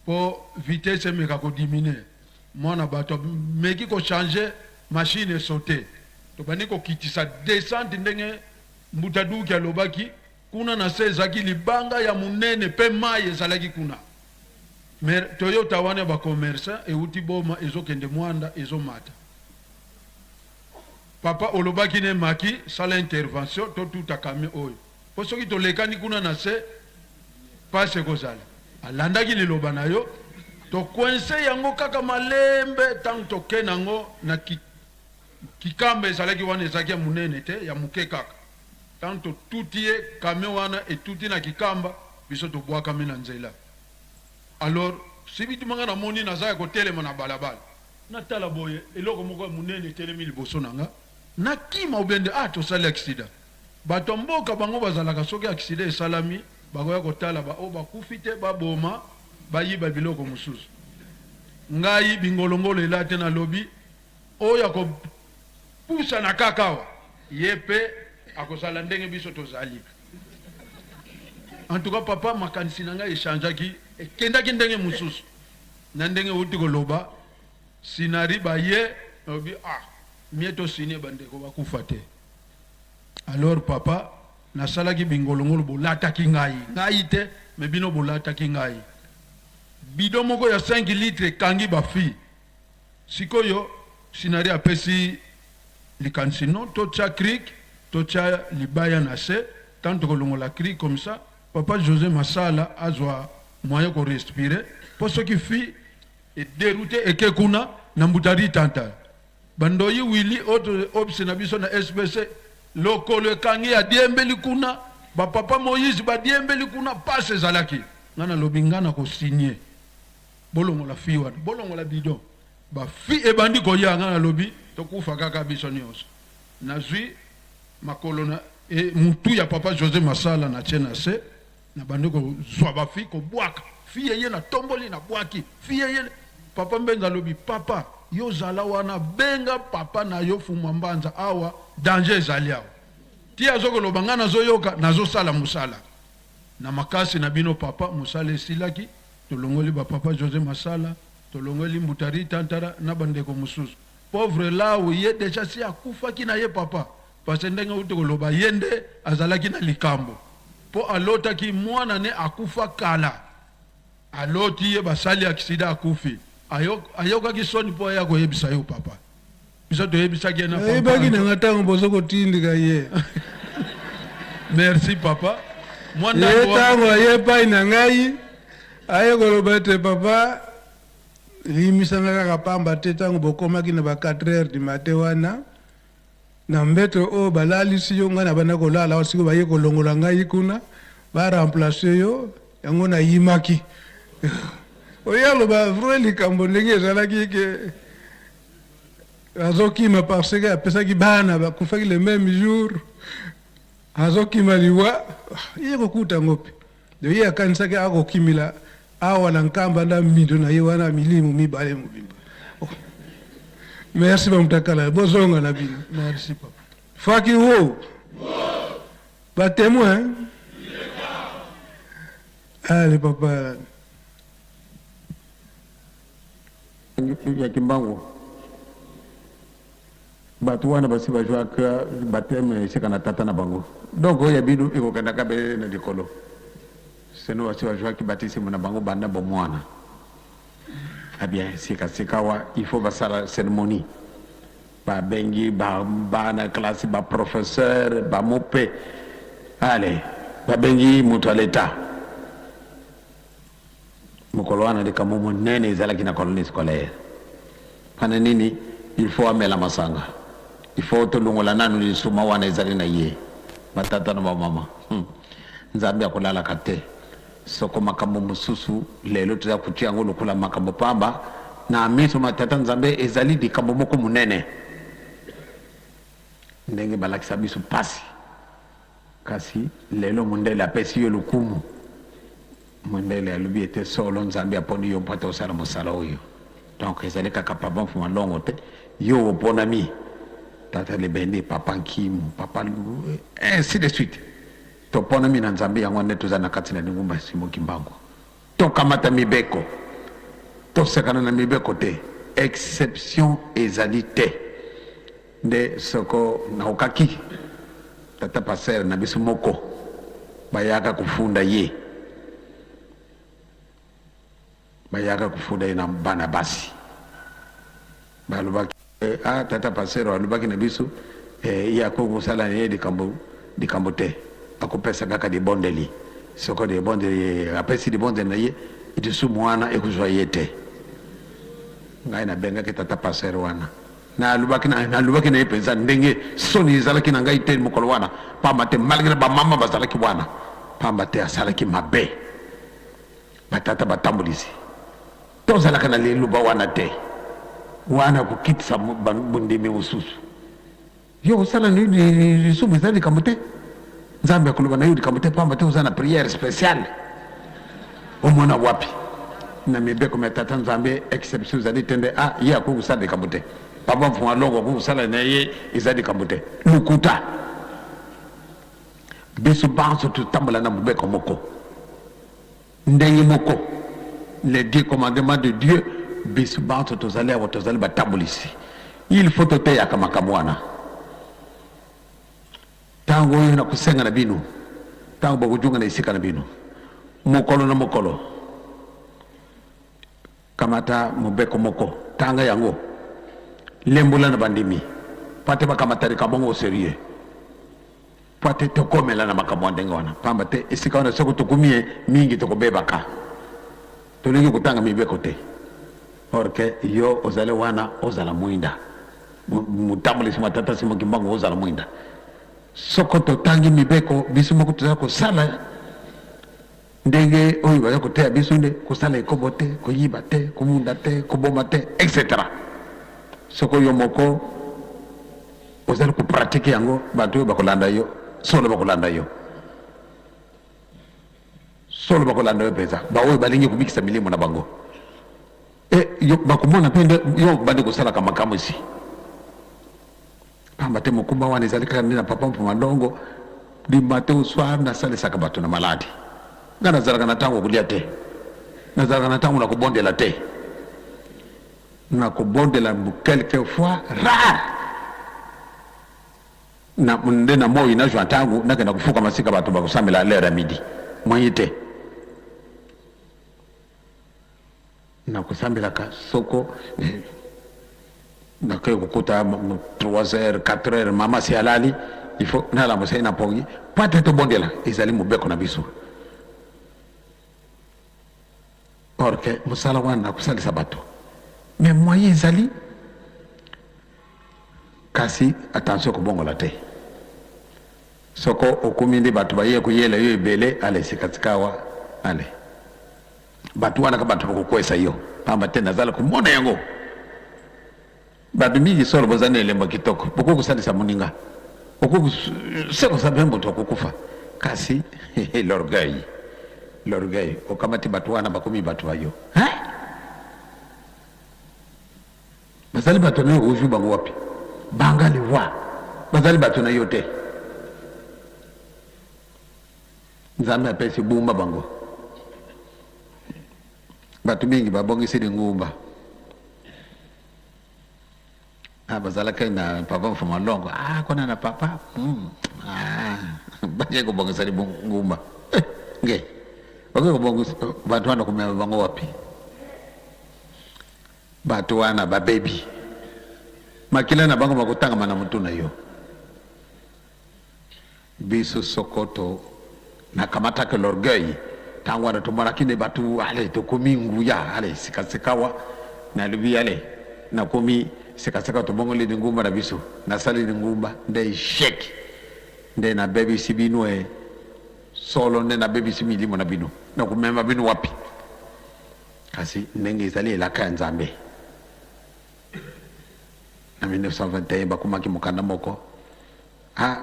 po vitesse emeka ko diminuer. Mwana bato ameki ko changer machine esaute, tobandi kokitisa descente ndenge Mbuta Duki alobaki. Kuna na se ezalaki libanga ya munene pe mayi ezalaki kuna. Mais Toyota wana ya ba commerçants ewuti Boma ezokende Muanda ezomata. Papa olobaki ne maki sala intervention totuta camion oyo po soki tolekani kuna na se pasi ekozala. Alandaki liloba na yo, to coince yango kaka malembe tango toke nango na kikamba ezalaki wana, ezalaki ya munene te, ya muke kaka. Tango totuti ye camion wana etuti na kikamba, biso tobwakami na nzela. Alors subitement nga namoni naza ya kotelema na balabala. Natala boye eloko moko ya munene etelemi liboso na nga, nakima ou bien nde ah tosali accident. Bato ya mboka bango bazalaka soki accident esalami bakoya kotala ba oyo bakufi te baboma bayiba biloko mosusu. Ngai bingolongolo elate nalobi oyo akopusana kaka awa ye pe akozala ndenge biso tozali. En tout cas papa makanisi na ngai echangeaki ekendaki ndenge mosusu na ndenge outi koloba sinari baye nalobi ah mie to signe bandeko bakufa te. Alors papa nasalaki bingolongolo bolataki ngai ngai te mais bino bolataki ngai bidon moko ya 5 litres ekangi ba fille. Sikoyo sinari apesi likanisi non totia cric totia libaya na se tant tokolongola cric comme ça papa Jose Masala azwa moyen ko respirer po soki fille e deroute eke kuna na mbuta ritanta ba ndoyi Willy autre obs na biso na SBC lokolo ekangi adiembeli kuna ba papa Moïse badiembeli kuna pasi ezalaki nga nalobi nga nako signer Bolongola fille wana, bolongola bidon. Ba fille ebandi koya, nga nalobi tokufa kaka biso nionso. Nazui makolo na e mutu ya papa Jose Masala na tie na se, na bandi kozua ba fille kobwaka. Fille eye na tomboli na bwaki, fille eye. Papa Mbenza alobi, Papa, yo zala wana, benga papa na yo Fumua Mbanza awa, danger ezali awa. Ti azo koloba nga nazo yoka, nazo sala musala. Na makasi na bino papa, musala esilaki, tolongoli ba papa Jose Masala, tolongoli Mbuta Ritantara na ba ndeko mususu. Pauvre Lawu ye dejà si akufaki na ye papa, parce que ndenge owuti koloba ye nde azalaki na likambo po alotaki mwana ne akufa kala. Aloti ye basali accident akufi ayokaki soni po aya koyebisa yo papa biso toyebisaki ye na Nayebaki na nga tango bozo kotindika ye. Merci papa. Mwa Ye ndambo wana. tango aye epai na ngai aye koloba ete papa limbisa nga kaka pamba te tango bokomaki na ba 4 heures du matin wana Na mbeto oyo balalisi yo ngai nabanda kolala awa sikoyo baye kolongola ngai kuna ba remplacer yo yango nayimaki oye aloba vrai likambo ndenge ezalaki ke azokima parce que apesaki bana bakufaki le meme jour azokima liwa ye kokuta yango mpe donc ye akanisaki akokimila awa na nkamba nda mbindo na ye wana milimo mibale mobimba. Merci ba mutakala bozonga na bino. Merci papa. Faki wo. Ba témoin. Allez papa. Ya Kimbangu. Batu wana basi ba jouaka bapteme esika na tata na bango donc oyo ya bino ekokendaka be na likolo sinon basi ba jouaki batisimo na bango banda bomwana ah bien sika sikawa il faut basala ceremonie babengi ba bana classe ba professeur ba mupe allez babengi moto ya l'etat Mokolo wana likambo monene ezalaki na colonie scolaire. Pana nini? Il faut amela masanga. Il faut tolongola nanu lisuma wana ezali na ye. Ba tata na ba mama. Hum. Nzambe akolalaka te. Soko makambo mosusu lelo toza kotia yango lokola makambo pamba, na miso ma tata Nzambe ezali likambo moko monene. Ndenge balakisa biso pasi. Kasi lelo mondele apesi yo lokumu. Mondele alobi ete solo Nzambe aponi yo mpo ete osala mosala oyo. Donc ezali kaka Papa Mfuma Longo te, yo oponami, Tata Lebende, Papa Nkimu, Papa ainsi de suite. Toponami na Nzambe, yango wana nde tozali na kati na lingomba ya Simon Kimbangu. Tokamata mibeko, tosakana na mibeko te, exception ezali te. Nde soko naokaki tata pasteur na biso moko bayaka kofunda ye bayaka kofunda ye na bana basi balobaki eh, ah, tata pasteur alobaki na biso eh, ye akoki kosala na ye likambo likambo te akopesa kaka libondeli soko libondeli apesi libondeli na ye lisumu wana ekozwa ye te ngai nabengaki tata pasteur wana Nalobaki na, nalobaki na ye mpenza ndenge soni ezalaki na ngai te mokolo wana, pamba te malgre bamama bazalaki wana, pamba te asalaki mabe. Batata batambolisi, tozalaka na liloba wana te, wana kokitisa bondimi mosusu. Yo kosala lisumu eza likambo te. Nzambe akoloba na yo likambo te pamba te oza na prière speciale. Omona wapi na mibeko mya Tata Nzambe exception ezali te nde ah ye akoki kosala likambo te. Papa Mfuma Longo akoki kosala na ye eza likambo te. Lokuta. Biso banso totambola na mobeko moko. Ndenge moko, les dix commandements de Dieu, biso banso tozali awa tozali batambolisi. Il faut toteyaka makambo wana. Tango oyo nakosenga na bino, tango bokojunga na esika na bino, mokolo na mokolo, kamata mobeko moko, tanga yango, lembola na bandimi, mpo ete bakamata likambo yango au serieux. Mpo ete tokomela na makambo ya ndenge wana, pamba te esika wana soko tokomi ye mingi tokobebaka. Tolingi kotanga mibeko te, or que yo ozali wana ozala mwinda, motambolisi mwa Tata Simon Kimbangu ozala mwinda. Soko totangi mibeko biso moko tozali kosala ndenge oyo bazali koteya biso nde kosala ekobo te, koyiba te, komunda te, koboma te, etc. Soko yo moko ozali ko pratiquer yango, bato oyo bakolanda yo solo bakolanda yo, solo bakolanda yo mpenza, baoyo balingi kobikisa milimo na bango. E, yo, bakomona mpe nde yo obandi kosalaka makamwisi. Pamba te mokumba wana ezali kaka nde na papa Mfuma Ndongo, du matin au soir nasalisaka bato na maladi. Ngai nazalaka na ntango ya kolia te, nazalaka na ntango na kobondela te. Nakobondela quelque fois rare na nde na moi nazwa ntango nakenda kofukama sika bato bakosambela l'heure ya midi moyen te. Nakosambelaka soko nakoki kokuta 3 heures 4 heures mama si alali, il faut nalamusa ye na pongi po ate tobondela, ezali mobeko na biso. Or que mosala wana nakosalisa bato mais moyen ezali, kasi attention kobongola te. Soko okomi nde bato baye koyela yo ebele, ale sikatika awa, ale bato wana ka bato bakokwesa yo pamba te. Nazala komona yango bato mingi solo boza na elembo kitoko, bokoki kosalisa moninga, okoki se kosa mpe moto akokufa, kasi l'orgueil, l'orgueil okamati bato wana bakomi bato ba yo, hein? Bazali bato na yo, ozwi bango wapi? Banga liwa, bazali bato na yo te. Nzambe apesi bumba bango. Bato mingi babongisi lingumba. Ah, bazalaki na papa Mfuma Longo. Ah, kuna na papa. Ah, bakei kobongisa lingumba. Eh, nge. Bakei kobongisa bato wana komema bango wapi? Bato wana babebi. Makila na bango makotangama na motu na yo. Biso soko to nakamataki l'orgueil tango wana tomonaki nde bato ale tokomi nguya ale sikasikawa nalobi ale nakomi sikasika tobongoli lingumba na biso nasali lingumba nde echec nde nabebisi bino e solo nde nabebisi milimo na bino nakomema bino wapi kasi ndenge ezali elaka ya Nzambe. Na 1921 bakomaki mokanda moko, ah,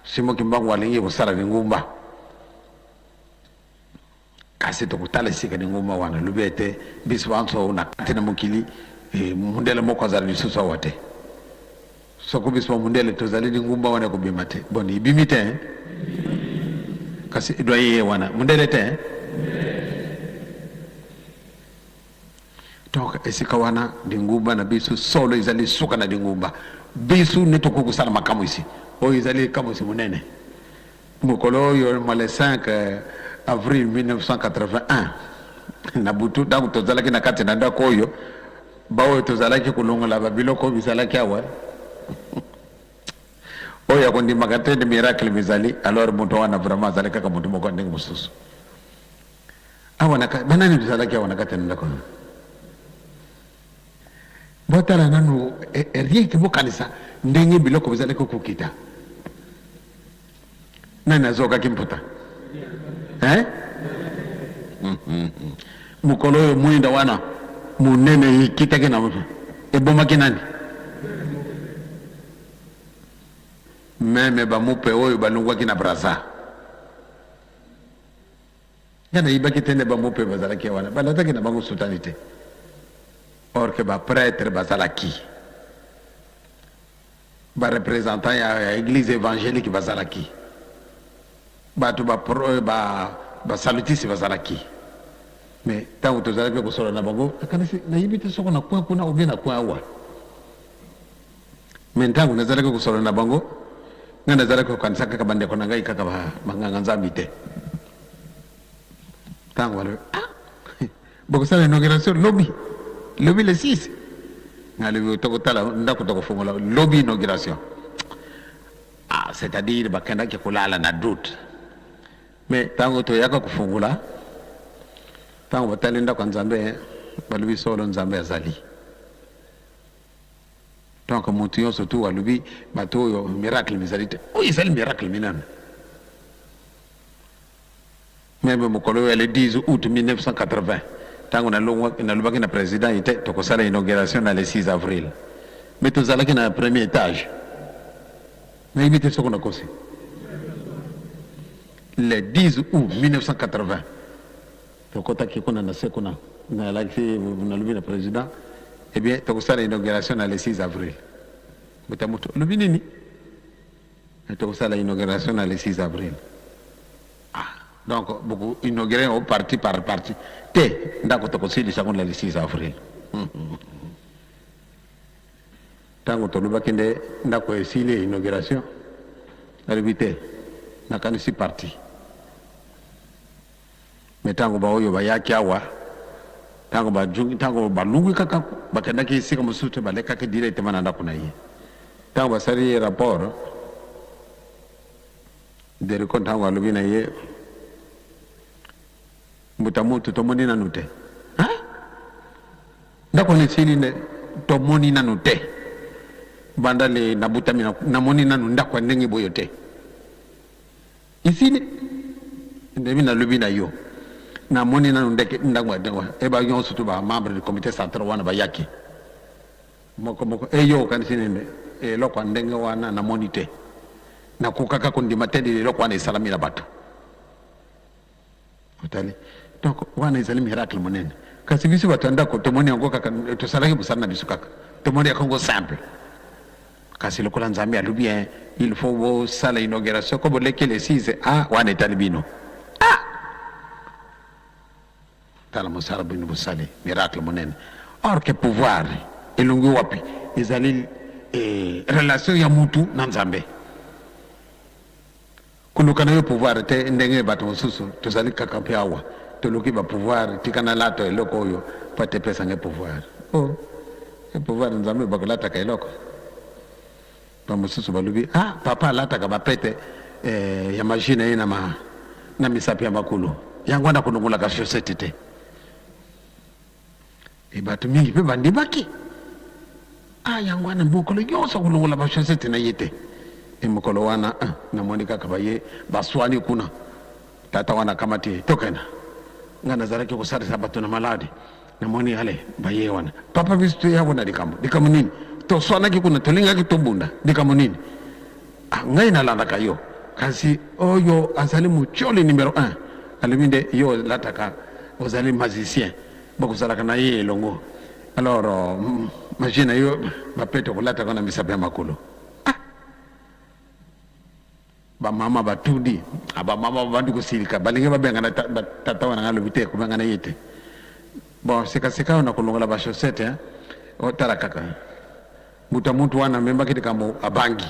Simon Kimbangu alingi kosala lingumba, kasi tokotala esika lingumba wana lobi ete biso banso na kati na mokili eh, mundele moko azala lisusu awa te. Soko biso bamundele tozali lingumba wana ekobima te. Boni ebimi te eh? Kasi doyen ye wana mundele te eh? Donc esika wana lingumba na biso solo ezali suka na lingumba. Biso nde tokoki kosala makamwisi oyo ezali likamwisi monene. Mokolo oyo mwa le 5 avril 1981 na butu, ntango tozalaki na kati na ndako oyo, baoyo tozalaki kolongola babiloko oyo bizalaki awa, oyo akondimaka te nde miracle mizali, alors moto wana vraiment azali kaka moto moko ya ndenge mosusu. Awa na banani tozalaki awa na kati ya ndako oyo? Botala nanu eh, eh, rien que bokanisa ndenge biloko bizalaki kokita. Nani azokaki mputa? Eh? Mokolo oyo mwinda wana monene ekitaki na moto ebomaki nani? Meme bamupe oyo balongwaki na Brazza. Nga nayebaki te nde ba mupe bazalaki wana, balataki na bango sutani te, or que ba pretres bazalaki, ba representants ya, ya eglise evangelique bazalaki, bato ba, ba, ba salutisi bazalaki. Mais ntango tozalaki kosolola na bango, nakanisi nayebi te soko na coin kuna ou bien na coin awa. Mais ntango nazalaki kosolola na bango, ngai nazalaki kokanisa kaka bandeko na ngai kaka banganga nzambi te. Ntango balobi, ah, bokosala inauguration lobi, lobi le 6. Nalobi tokotala ndako tokofungola lobi inauguration. Ah, c'est-à-dire bakendaki kolala na doute. Mais ntango toyaka kofungola, ntango batali ndako ya Nzambe, balobi solo Nzambe azali. Donc mutu yonso tout alobi bato oyo miracle mizali te. Oyo ezali miracle minene. Meme mokolo oyo ya le 10 août 1980 ntango nalobaki na president ete tokosala inauguration na le 6 avril, mais tozalaki na premier étage. Nayebi te soko nakosi. Le 10 août 1980 tokotaki kuna na se kuna. Nalakisi, nalobi na président, eh bien tokosala inauguration na le 6 avril. Mbuta Muntu olobi nini? Tokosala inauguration na le 6 avril. Ah, donc boko inaugurer yango parti par parti te, ndako tokosilisa yango na le 6 avril. Ntango tolobaki nde ndako esili inauguration, nalobi te, nakanisi parti. Mais ntango baoyo bayaki awa, ntango bajungi, ntango balungwi kaka bakendaki esika mosusu te, balekaki directement na ndako na ye. Ntango basali ye rapport, Deriko ntango alobi na ye, Mbuta Muntu, tomoni nanu te. Hein? Ndako wana esili nde tomoni nanu te. Banda le nabutami namoni nanu ndako ya ndenge boyo te. Esili ndenge nalobi na yo, namoni nanu ndeke ndako ya ndenge wana. E ba nyonso tu ba membre du comité central wana bayaki moko moko. E yo okanisi nini? Eloko ya ndenge wana namoni te. Nakokaka kondima te eloko wana esalami na bato. Otali? Donc wana ezali miracle monene. Kasi biso bato ya ndako tomoni yango kaka, tosalaki mosala na biso kaka, tomoni yango simple. Kasi lokola Nzambe alobi hein, il faut bosala inauguration ko boleki le 6, ah wana etali bino. Ah! Tala mosala bino bosali, miracle monene. Or que pouvoir elongwi wapi? Ezali eh, relation ya mutu na Nzambe. Koluka nayo pouvoir te ndenge bato mosusu tozali kaka mpe awa toluki ba pouvoir, tika nalata eloko oyo mpo ete epesa ngai pouvoir. Oh, e pouvoir Nzambe bakolataka eloko? Ba mosusu balobi ah, papa alataka bapete eh, ya magie na ye na, ma, na misapi ya makolo, yango wana kolongolaka chaussette te. E bato mingi mpe bandimaki. Ah, yango wana mokolo nyonso akolongola ba chaussette na ye te. E mokolo wana ah, namoni kaka baye baswani kuna. Tata wana akamati ye, tokenda. Ngai nazalaki kosalisa bato na maladi. Namoni ale baye wana. Papa biso toya wana likambo. Likambo nini? Toswanaki kuna, tolingaki tobunda. Likambo nini? Ah, ngai nalandaka yo. Kasi oyo azali motioli numero 1. Alobi nde yo olataka, ozali magicien. Bokozalaka na ye elongo. Alors magie na yo bapete okolataka na misapi ya makolo. Ah! Ba mama batuni, ah, ba mama babandi kosilika, balingi babengana tata wana, ngai alobi te, kobengana ye te. Bon, sika sika oyo nakolongola ba chaussette, hein? Otala kaka. Mbuta muntu wana amemaki likambo abangi.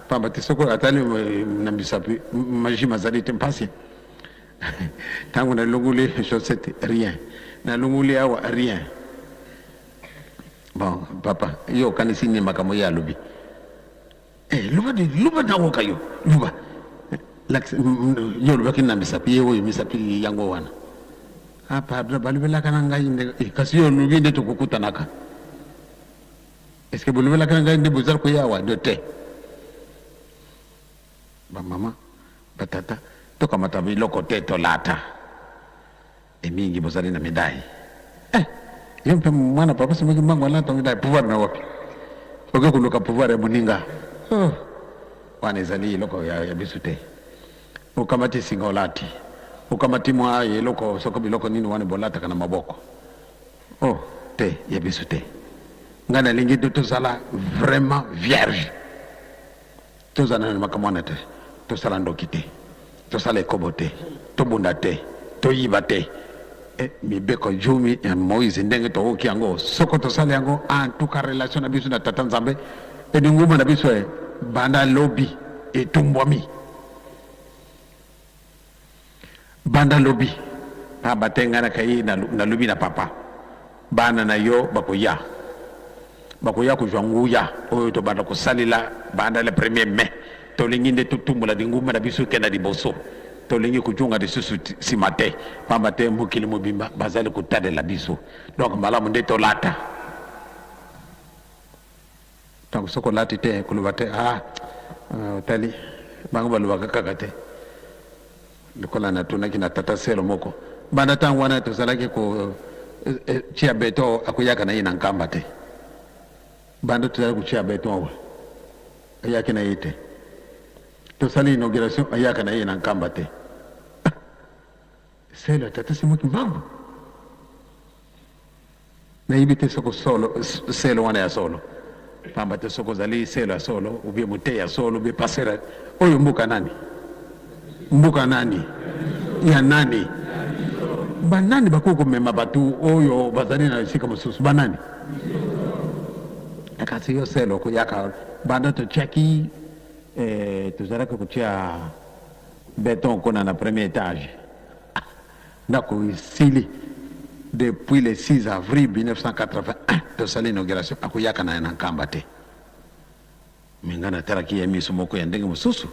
Pamba te soki atali na misapi, magie mazali te, mpasi. Tango nalongoli chaussette, rien. Nalongoli awa, rien. Bon, papa, yo okanisi nini makambo ye alobi? Eh, loba de, loba nayoka yo, loba. Yo olobaki na misapi, ye oyo misapi yango wana. Ah, pardon, balobelaka na ngai nde, eh, kasi yo olobi nde tokokutanaka. Est-ce que bolobelaka na ngai nde bozali koya awa? De te. Ba mama, ba tata, tokamata biloko te tolata. E mingi bozali na medaille. Eh, yo mpe mwana papa Simon Kimbangu alata medaille, pouvoir na wapi? Oke koluka pouvoir ya moninga. Oh, wana ezali eloko ya, ya biso te. Okamati singa olati. Okamati mwa eloko soko biloko nini wana bolataka na maboko. Oh, te, ya biso te. Ngai nalingi tozala vraiment vierge. Tozala na makambo wana te. Tosala ndoki te. Tosala ekobo te. Tobunda te. Toyiba te. E, mibeko jumi ya Moïse ndenge tokoki yango, soko tosali yango, en tout cas relation na biso na Tata Nzambe elinguma na biso e banda lobi etumbwami. Banda lobi pamba te ngai nakai nalobi na papa, bana na yo bakoya, bakoya kozwa nguya oyo tobanda kosalela banda le premier mai. Tolingi nde totumbola lingumba na biso ekenda liboso, tolingi kozonga lisusu nsima te, pamba te mokili mobimba bazali kotalela biso. Donc malamu nde tolata. Donc soki olati te koloba te ah otali bango balobaka kaka te. Lokola natunaki na tata selo moko banda ntango wana tozalaki ko tia beton akoyaka na ye na Nkamba te. Banda tozalaki kotia beton awa ayaki na ye te. Tosali inauguration ayaka na ye na Nkamba te. Selo ya tata Simon Kimbangu. Nayebi te soko solo selo wana ya solo, pamba te soki ozali selo ya solo ou bien moteyi ya solo ou bien pasteur, oyo mboka nani? Mboka nani? Ya nani? Banani bakoki komema bato oyo bazali na esika mosusu? Banani? Kasi yo selo okoyaka banda totiaki eh, tozalaki kotia beton kuna na premier etage. Ndako esili depuis le 6 avril 1981 tosali inauguration akoyaka naye na Nkamba te mais nga natalaki ye miso moko ya ndenge mosusu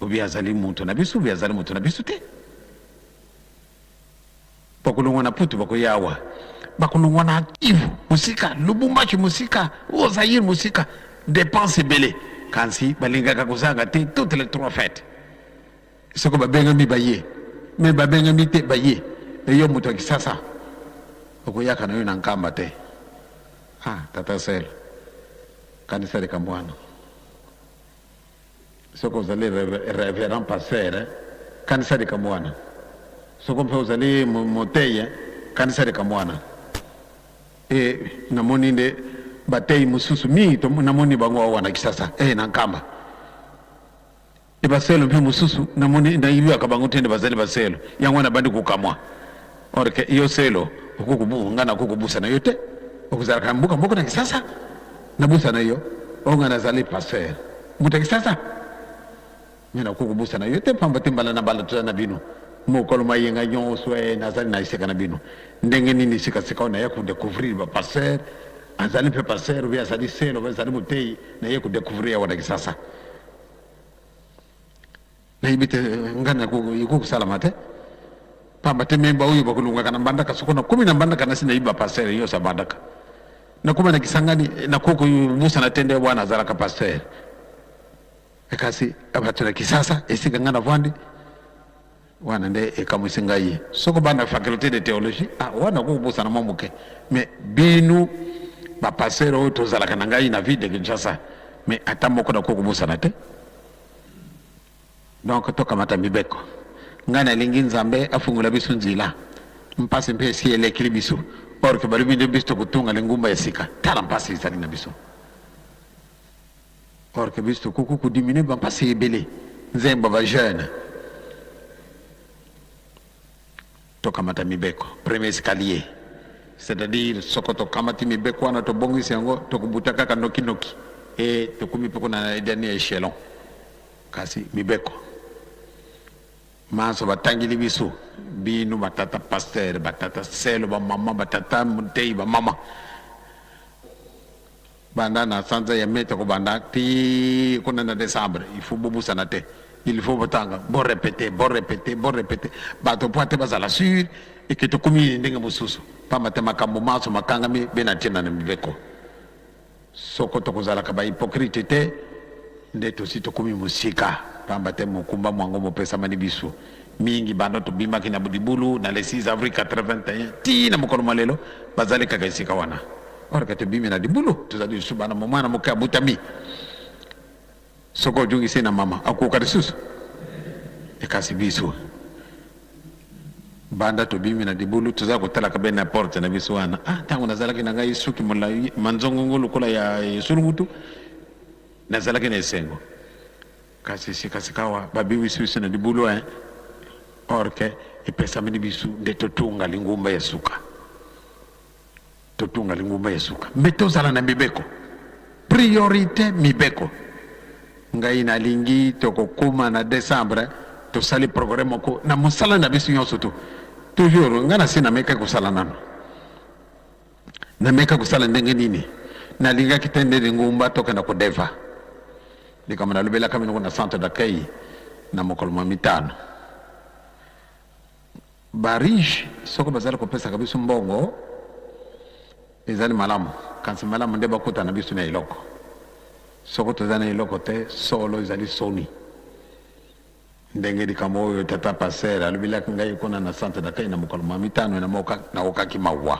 ou bien azali mutu na biso ou bien azali mutu na biso te. Bakolongwa na Putu bakoya awa, bakolongwa na Kivu mosika, Lubumbashi mosika, o Zaïre mosika, depense ebele kasi balingaka kozanga te toutes les trois fetes. Soko babengami baye mais babengami te baye mais yo moto ya kisasa okoyaka na yo na nkamba te ah tata sel kanisa likambo wana soki ozali reverend pasteur eh, kanisa likambo wana soko mpe ozali moteyi eh, kanisa likambo wana e namoni nde bateyi mosusu mingi namoni bango awa na kisasa e na nkamba E baselo mpe mosusu namoni nayibaka bango te nde bazali baselo yango wana bandi kokamwa or ke yo selo okokubu nga nakokobusa na yo te okozalaka na mboka moko na kisasa nabusa na yo oyo nga nazali pasteur moto ya kisasa me nakokobusa na yo te pamba te mbala na mbala toza na bino mokolo mayenga nyonso e nazali na esika na bino ndenge nini sikasika oyo naye kodecouvrir bapasteur azali mpe pasteur obi azali selo obi azali moteyi naye kodecouvrir awa na kisasa Nayebi te nga na ekoki kosalama te pamba te me baoyo bakolongaka na mbandaka soko nakomi na mbandaka nasi nayebi bapastere nyonso ya mbandaka nakoma na kisangani nakoki kobosana te nde wana azalaka pastere kasi bato na kisasa esika ngai navandi wana nde ekamwisi ngai soko bana faculté de théologie ah, wana okoki kobosana mwa moke mais bino bapastere oyo tozalaka na ngai na ville de kinshasa mais ata moko nakoki kobosana te Donc tokamata mibeko. Ngai nalingi Nzambe afungola biso nzila. Mpasi mpe esi elekeli biso. Or que balobi nde biso tokotonga lingumba ya sika. Tala mpasi ezali na biso. Or que biso tokoki ko diminuer ba mpasi ebele. Nzembo ba jeunes. Tokamata mibeko. Premier escalier. C'est-à-dire soko tokamati mibeko wana tobongisi yango tokobuta kaka noki noki et tokomi mpe kuna na dernier echelon. Kasi mibeko manso batangeli biso bino ba tata pasteur, ba tata selo, ba mama, ba tata moteyi, ba mama banda na sanza ya mai tokobanda ti kuna na decembre il faut bobusana te il faut botanga bo repete bo repete bo repete bato po ate bazala sur eke tokomi ndenge mosusu pamba te makambo manso makangami be na ntina na mibeko soko tokozalaka ba hypocrite te nde tosi tokomi mosika pamba te mokumba mwango mopesamani biso mingi banda tobimaki na libulu na le 6 avril 81 ti na mokolo mwa lelo bazali kaka esika wana or ke tobimi na libulu tozali lisusu bana mwana moke abutami soki ojungisi na mama akoka lisusu ekasi biso banda tobimi na libulu toza kotalaka be na porte na biso wana ah ntango nazalaki na ngai suki molai manzongongo lokola ya esulungutu nazalaki na esengo Kasi sikasikawa babimisi biso na libulu hein, or que epesameli biso nde totunga lingumba ya suka, totunga lingumba ya suka, mais tozala na mibeko, priorite mibeko. Ngai nalingi tokokoma na decembre tosali progrès moko na mosala na biso nyonso to toujours ngai nasi namekaki kosala nano nameka kosala ndenge nini nalingaki te nde lingumba tokenda kodeva likambo nalobelaka bino na centre d'accueil na mokolo mwa mitano ba riche soko bazali kopesaka biso mbongo ezali malamu kasi malamu nde bakutana biso na eloko soko toza na eloko te solo ezali soni Ndenge likambo oyo tata pasteur alobelaki ngai kuna na centre d'accueil na mokolo mwa mitano naokaki mawa.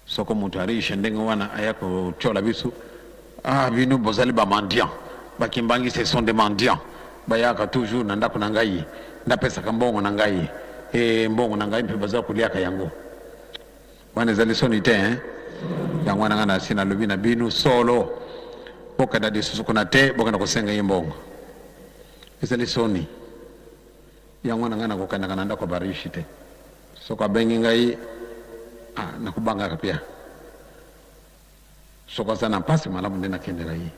Soko moto ya riche ndenge wana aya kotiola biso, ah bino bozali ba mendiants, ba kimbanguistes ce sont des mendiants, bayaka toujours na ndako na ngai, napesaka mbongo na ngai, e mbongo na ngai mpe baza koliaka yango. Wana ezali soni te hein? Yango wana ngai nasi nalobi na bino solo, bokenda lisusu kuna te, bokenda kosenga ye mbongo, ezali soni. Yango wana ngai nakokendaka na ndako ya ba riche te, soko abengi ngai ah, nakobangaka pia. Soko aza na mpasi malamu nde nakendela ye,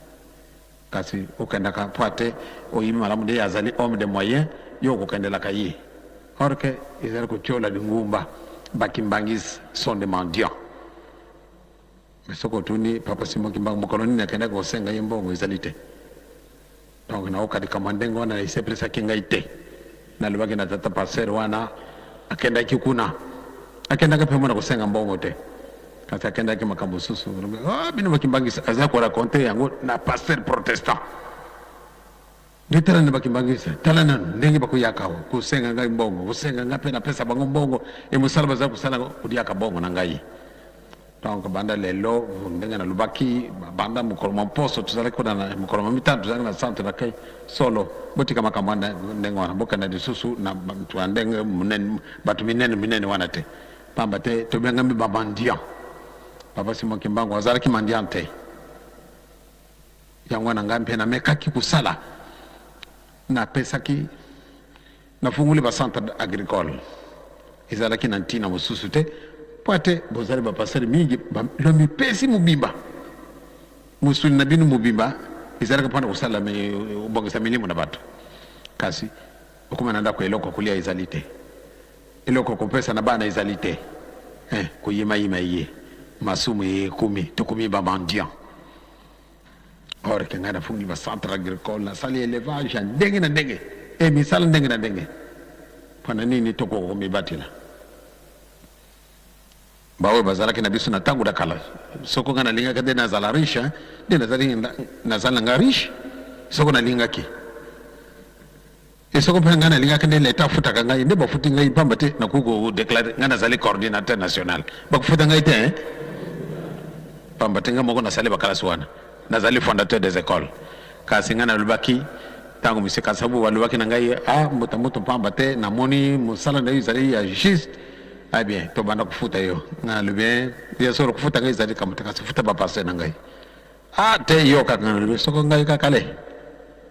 kasi okendaka mpo ate oyebi malamu nde ye azali homme de moyen, yo okokendelaka ye. Or que ezali kotiola lingumba, ba kimbanguistes sont des mendiants. Mais soki otuni papa Simon Kimbangu mokolo nini akendaki kosenga ye mbongo, ezali te. Donc nayoka likambo ya ndenge wana esepelisaki ngai te. Nalobaki na tata pasteur wana akendaki kuna, akendaki mpe mona kosenga mbongo te, kasi akendaki makambo mosusu. Ah, bino bakimbangisa aza ko raconter yango na pasteur protestant. Nde tala na bakimbangisa, tala nanu ndenge bakoyaka awa kosenga ngai mbongo, kosenga ngai mpe napesa bango mbongo, e mosala baza kosala koliaka mbongo na ngai. Donc banda lelo ndenge nalobaki banda mokolo mwa mposo tozalaki kuna na mokolo mwa mitano tozalaki na centre d'accueil solo botika makambo wana ndenge wana bokenda lisusu na bato ya ndenge monene bato minene minene wana te pamba te tobengami ba mendiant papa Simon Kimbangu azalaki mendiant te yango wana ngai mpe namekaki kosala napesaki Nafungoli ba centre agricole ezalaki na ntina mosusu te mpo ate bozali ba pasteur mingi bamipesi mobimba mosuni na bino mobimba ezalaki mpona kosala obongisa milimo na bato kasi okoma na ndako eloko kolia ezali te eloko kopesa na bana ezali te eh, koyimayima eye masumu ekomi tokomi ba mendiant. Or que ngai nafungi ba centre agricole, nasali elevage ya ndenge na ndenge e misala ndenge na ndenge. Pona nini tokoka komibatela? Baoyo bazalaki na biso na tango da kala, soko ngai nalingaki nde nazala riche, hein, nde nazali nazali na ngai riche soko nalingaki. E soko mpe ngai nalingaki nde leta afutaka ngai, nde bafuti ngai pamba te nakoki ko declarer ngai nazali coordinateur national, bakofuta ngai te hein? Pamba te ngai moko nasali bakalasi wana, nazali fondateur des ecoles. Kasi ngai nalobaki ntango monsieur Kasavubu alobaki na ngai, ah mbuta mutu pamba te namoni mosala na yo ezali ya juste, ah bien tobanda kofuta yo. Ngai nalobi hein, ya solo kofuta ngai ezali likambo te, kasi futa ba pasteur na ngai. Ah te yo kaka nalobi soko ngai kaka le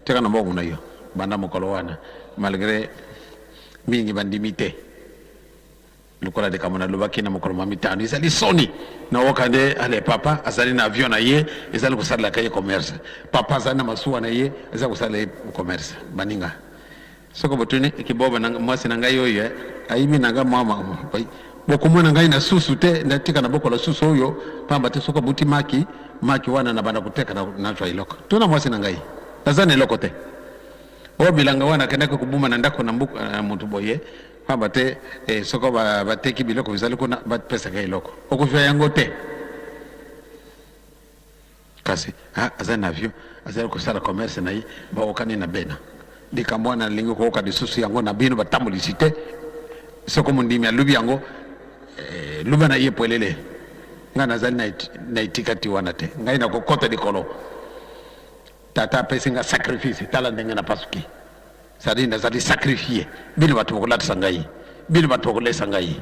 tika na mbongo na yo banda mokolo wana malgre mingi bandimi te lokola likambo nalobaki na mokolo mwa mitano ezali soni naoka nde ale papa azali na avion na ye ezali kosalelaka ye commerce papa azali na masuwa na ye ezali kosalela ye commerce baninga Soko botuni kiboba na mwasi na ngai oyo eh, ayibi na ngai mwa bokomona ngai na susu te, natika na bokola susu oyo pamba te soko abuti maki maki wana na banda koteka na nazwa eloko. Tuna mwasi na ngai, naza na eloko te. Oyo bilanga wana akendaki kobuma na ndako na mbuku na moto boye pamba te eh, soko bateki biloko bizali kuna bapesaka eloko, okozwa yango te. Kasi ah, aza na avion, azali kosala commerce na ye, baokani na bena. Likambo wana nalingi koyoka lisusu yango na bino batambolisi te. Soko mondimi alobi yango, eh, loba na ye polele. Ngai nazali na, na etikati wana te. Ngai nakokota likolo. Tata apesi nga sacrifice, tala ndenge napasuki. C'est-à-dire nazali sacrifier. Bino bato bokolatisa ngai, bino bato bokolesa ngai.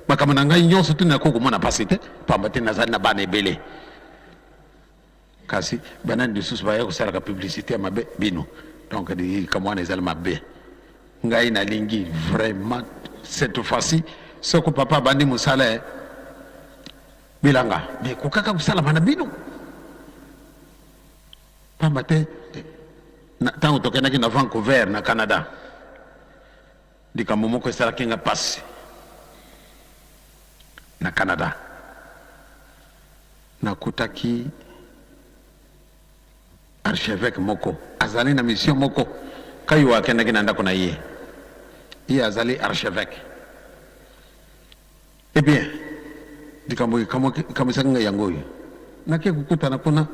Makambo na ngai nyonso tu nakoki komona mpasi te, pamba te nazali na bana ebele. Kasi banani lisusu baya kosalaka publicité ya mabe? Bino. Donc likambo wana ezali mabe. Ngai nalingi vraiment cette fois-ci soko papa abandi mosala eh, bilanga mais kokaka kosalama na bino pamba te ntango tokendaki na Vancouver na Canada likambo moko esalaki nga mpasi na Canada nakutaki archevêque moko azali na mission moko kayo akendaki na ndako na ye ye azali archevêque Eh bien, likambo ekamwisaki ngai yango oyo. Nake kokutana kuna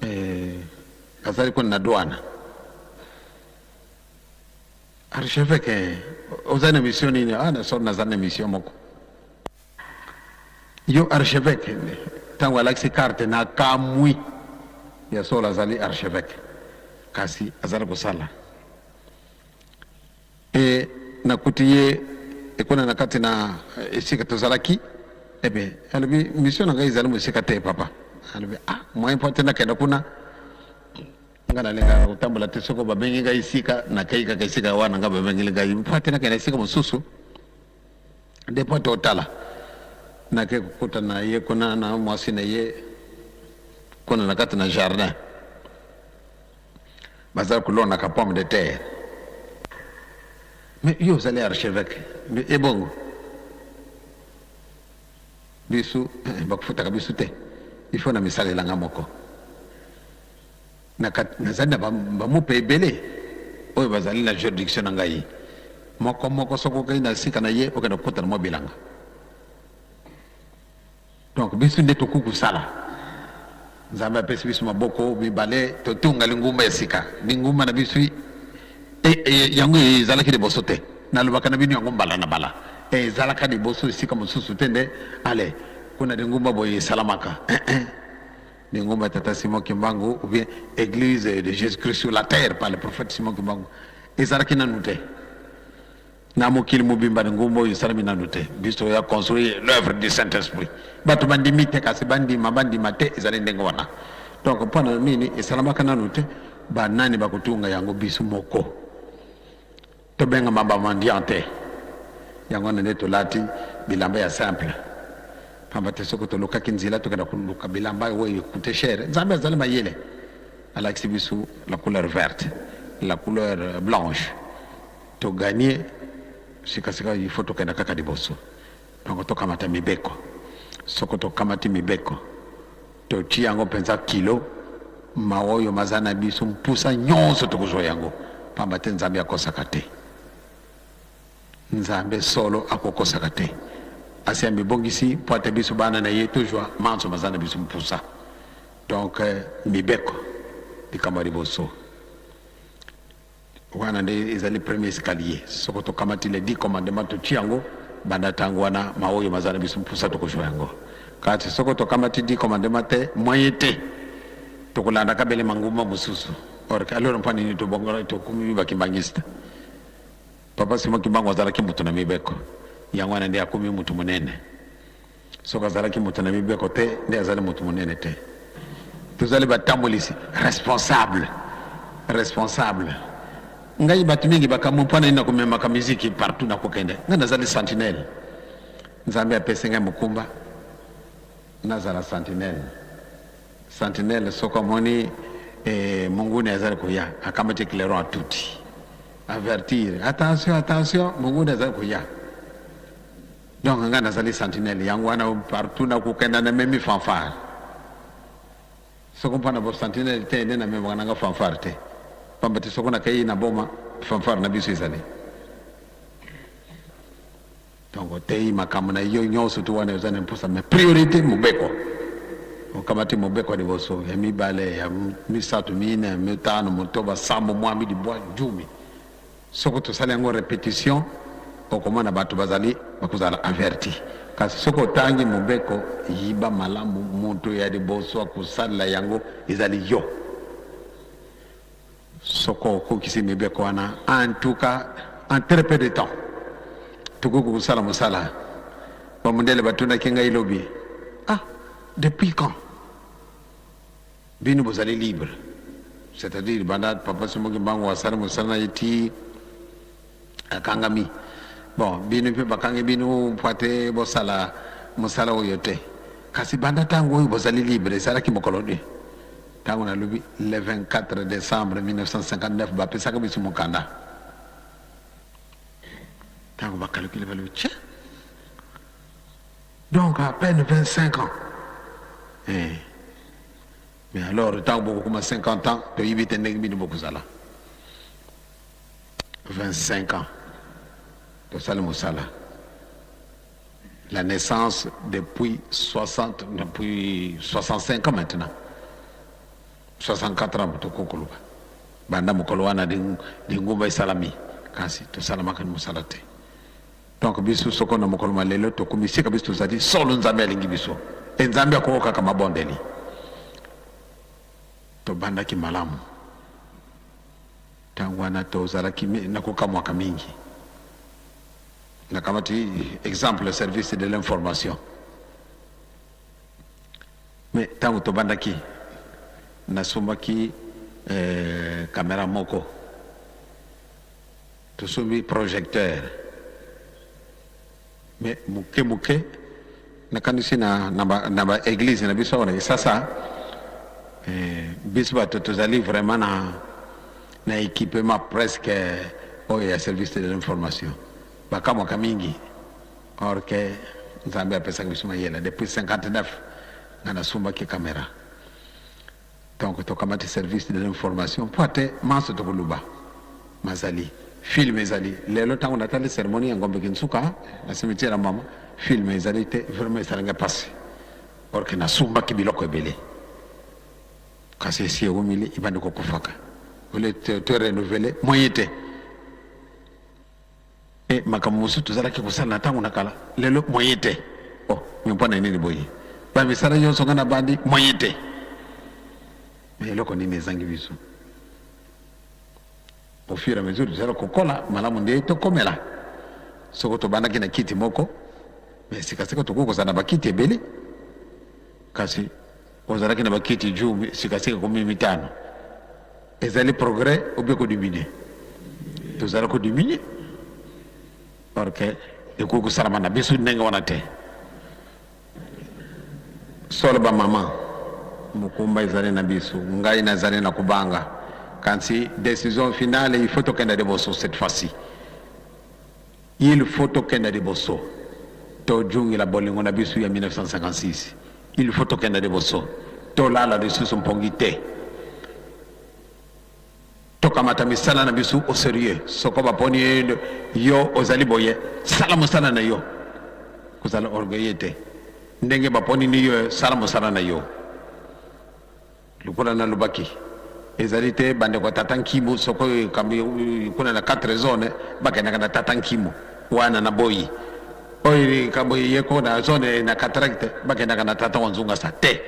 eh, azali kuna na douane. Archevêque, eh, ozali na mission nini? Ah, na solo nazali na mission moko. Yo archevêque, ntango alakisi carte na kamwi ya solo azali archevêque, kasi azali kosala E nakuti ye ekona na kati na esika tozalaki. Ebe alobi mission na ngai ezali mosika te papa. Alobi ah moyen mpo te nakenda kuna nga nalingaka kotambola te soko babengi ngai esika nakei kaka esika wana nga babengeli ngai mpo te nakenda esika mosusu nde mpo totala nake kokutana na ye kuna na mwasi na ye kuna na kati na jardin bazali kolonaka pomme de terre mais yo ozali archevêque mais ebongo bisu eh, bakofutaka bisu te il faut na misalela nga moko nazali na bamupe ebele oyo bazali na juridiction na ngai moko moko soki okei na sika na ye okende kokutana mwa bilanga Donc biso nde tokoki kosala. Nzambe apesi biso maboko mibale totonga lingomba ya sika. Lingomba na biso e, e, yango ezalaki liboso te. Nalobaka na bino yango mbala na mbala. Ezalaka liboso esika mosusu te nde ale kuna lingomba boye esalamaka. Eh, eh. Lingomba ya Tata Simon Kimbangu ou bien Église de Jésus-Christ sur la terre par le prophète Simon Kimbangu ezalaki nanu te. Na mokili mobimba lingomba oyo esalami nanu te. Biso toya construire l'oeuvre du Saint Esprit. Bato bandimi te kasi bandima bandima te ezali ndenge wana. Donc mpo na nini esalamaka nanu te? Banani bakotunga yango? Biso moko. Tobengama ba mendiant te. Yango wana nde tolati bilamba ya simple. Pamba te soki tolukaki nzela tokenda koluka bilamba oyo ekute cher. Nzambe azali mayele. Alakisi biso la couleur verte, la couleur blanche. To gagner sika sika il faut tokenda kaka liboso donc tokamata mibeko soko tokamati mibeko totii yango mpenza kilo mawa oyo maza na biso mpusa nyonso tokozwa yango pamba te nzambe akosaka te nzambe solo akokosaka te asi amibongisi mpo ate biso bana na ye tozwa manso maza na biso mpusa donc mibeko likambo ya liboso Wana nde ezali premier escalier. Soko tokamati les dix commandements totii yango, banda tango wana maoyo maza na biso mposa tokozwa yango. Kasi soko tokamati dix commandements te, moyen te. Tokolandaka bele mangomba mosusu. Or, alors mpo nini tobongola tokomi ba kimbanguiste? Papa Simon Kimbangu azalaki moto na mibeko. Yango wana nde akomi moto monene. Soki azalaki moto na mibeko te, nde azali moto monene te. Tozali batambolisi, responsable, responsable. Ngai bato mingi bakamwe mpo na nini nakomemaka miziki partout nakokende. Ngai nazali sentinelle. Nzambe apesi ngai mokumba nazala sentinelle. Sentinelle soki amoni eh, monguni azali koya, akamati clairon atuti. Avertir, attention, attention, monguni azali koya. Donc nga nazali sentinelle yango wana partout na kokenda na memi fanfare. Soko mpo na bo sentinelle te nde na memaka na nga fanfare te. Pamba te soko nakei na boma fanfare na biso ezali. Donc oteyi makambo na yo nyonso tu wana oza na mposa mais priorité mobeko. Okamati mobeko ya liboso, ya mibale, ya misato, mine, mitano, motoba, sambo, mwambi, libwa, jumi. Soko tosali yango repetition, okomona bato bazali bakozala averti. Kasi soki otangi mobeko, yiba malamu, moto ya liboso akosalela yango ezali yo. Soko okokisi mibeko wana, en tout cas, en très peu de temps, tokoki kosala mosala. Bamundele batunaki ngai lobi, ah, depuis quand Bino bozali libre c'est à dire banda papa Simon Kimbangu asali mosala na ye ti akangami bon bino mpe bakangi bino mpo ate bosala mosala oyo te kasi banda ntango oyo bozali libre ezalaki mokolo nini ntango nalobi le 24 décembre 1959 bapesaka biso mokanda ntango bakalukili balobi tien Donc à peine 25 ans. Eh. Mais alors ntango bokokoma 50 ans toyebi te ndenge bino bokozala. 25 ans tosali mosala. La naissance depuis 60 depuis 65 ans maintenant. 64 ans tokokoloba. Banda mokolo wana lingomba esalami kasi tosalamaka mosala te. Donc biso soko na mokolo ma lelo tokomi sika biso tozali solo Nzambe alingi biso e Nzambe akoyokaka mabondeli. Tobandaki malamu ntango wana tozalaki na kokamwaka mingi. Nakamati exemple service de l'information. Mais tango tobandaki nasombaki eh, camera moko, tosombi projecteur, mais moke moke nakanisi na, na, ba, na ba eglise na biso awa na Kisasa eh, biso bato tozali vraiment na, na equipement presque oyo ya service de l'information bakamwaka mingi. Or que Nzambe apesaki biso mayele depuis 59 nga nasumbaki camera donc tokamati service de l'information mpo ate manso tokoluba mazali film ezali lelo ntango natali ceremonie ya Ngombe Kinsuka na cimetière ya mama film ezali te vraiment esali nga pasi or que nasumbaki biloko ebele kasi esi ewumili ebandi kokufaka ole to renouveler moyen te. Eh makambo mosusu tozalaki kosala na tango na kala lelo moyen te. Oh mais mpo na nini boye? Ba misala nyonso nga na bandi moyen te. Mais eloko nini ezangi biso? Au fur et à mesure tozali kokola malamu nde tokomela. Soko tobandaki na kiti moko mais sikasika tokoki kozala na bakiti ebele. Kasi ozalaki na bakiti jumi sikasika ekomi mitano. Ezali progrès ou bien ko diminuer? Tozali ko diminuer. Or que ekoki kosalama na biso ndenge wana te. Solo ba mama, mokumba ezali na biso. Ngai nazali na kobanga. Kasi decision finale il faut tokenda liboso cette fois-ci. Il faut tokenda liboso. Tojungila bolingo na biso ya 1956. Il faut tokenda liboso. Tolala lisusu mpongi te. Tokamata misala na biso au serieux. Soko baponi yo ozali boye, sala mosala na yo. Kozala orgueilleux te. Ndenge baponi ni yo, sala mosala na yo. Lokola nalobaki, ezali te bandeko ya tata Nkimu soko ekambi kuna na 4 zone bakendaka na tata Nkimu wana na boyi oyo likambo eye ko na zone na cataracte bakendaka na tata wa Nzungasa te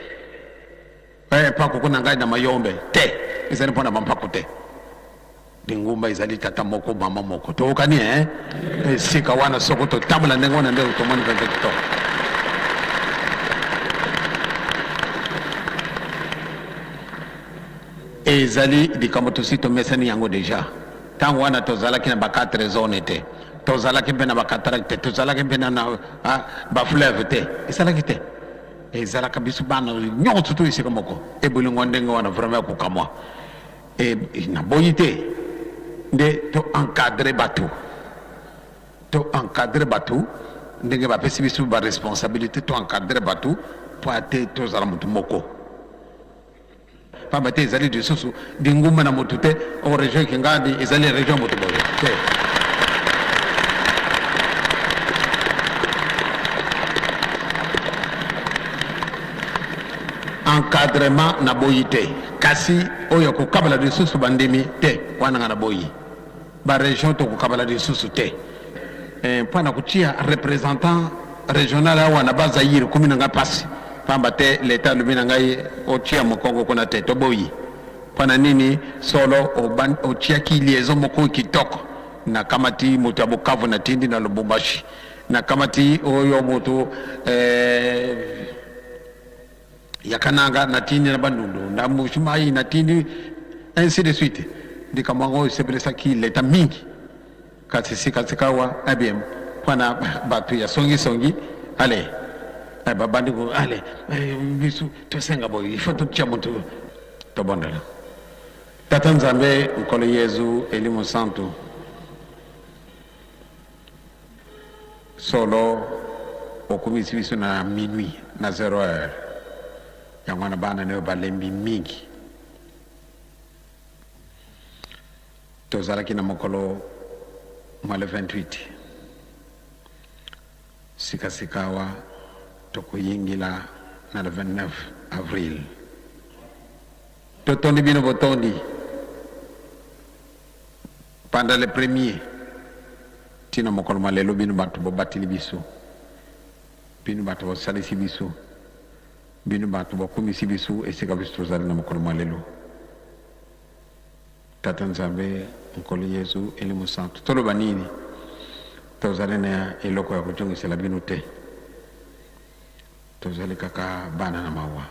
eh, mpaku kuna ngai na Mayombe te ezali mpo na bampaku te lingumba ezali tata moko mama moko toyokani eh? Esika wana soko totambola ndenge wana nde tomoni mpenza kitoko. Ezali likambo tosi tomesani yango deja. Ntango wana tozalaki na ba 4 zone te, tozalaki mpe na ba cataracte te, tozalaki mpe na, na ah, ba fleuve te, ezalaki te. Ezalaka biso bana nyonso to esika moko. Ebolingo ndenge wana vraiment ya kokamwa. E, naboyi te nde to encadrer bato, to encadrer bato ndenge bapesi biso ba responsabilité, to encadrer bato mpo ate tozala moto moko, pamba te ezali lisusu lingumba na moto te. O region Kingandi ezali region moto boye te. Encadrement naboyi te. Kasi oyo ya kokabala lisusu bandimi te, wana nga naboyi. Ba region tokokabala lisusu te. Eh, mpo na kotia representant regional awa na bas Zaïre ekomi na ngai pasi, pamba te l'etat alobi na ngai otia mokongo kuna te, toboyi. Mpo na nini? Solo otiaki liaison moko kitoko, nakamati moto ya Bukavu natindi na Lubumbashi, nakamati oyo moto eh, ya Kananga natindi na Bandundu, na Mbuji-Mayi natindi, ainsi de suite. Likambo yango esepelisaki leta mingi, kasi sikasikawa eh bien mpo na bato ya songisongi ale eh, babandi ko ale eh, biso tosenga boye, il faut totia moto tobondela Tata Nzambe, Nkolo Yezu, Elimo Santu. Solo okumisi biso na minuit na 0 heure, yango wana bana nayo balembi mingi. Tozalaki na mokolo mwa le 28, sikasikawa tokoyingila na le 29 avril. Totondi bino botondi Banda le premier ti na mokolo mwa lelo bino bato bobateli biso, bino bato bosalisi biso, bino bato bokumisi biso esika biso tozali na mokolo mwa lelo. Tata Nzambe, Nkolo Yezu, Elimo Santu, toloba nini? Tozali na eloko ya kojongisela bino te, tozali kaka bana na mawa.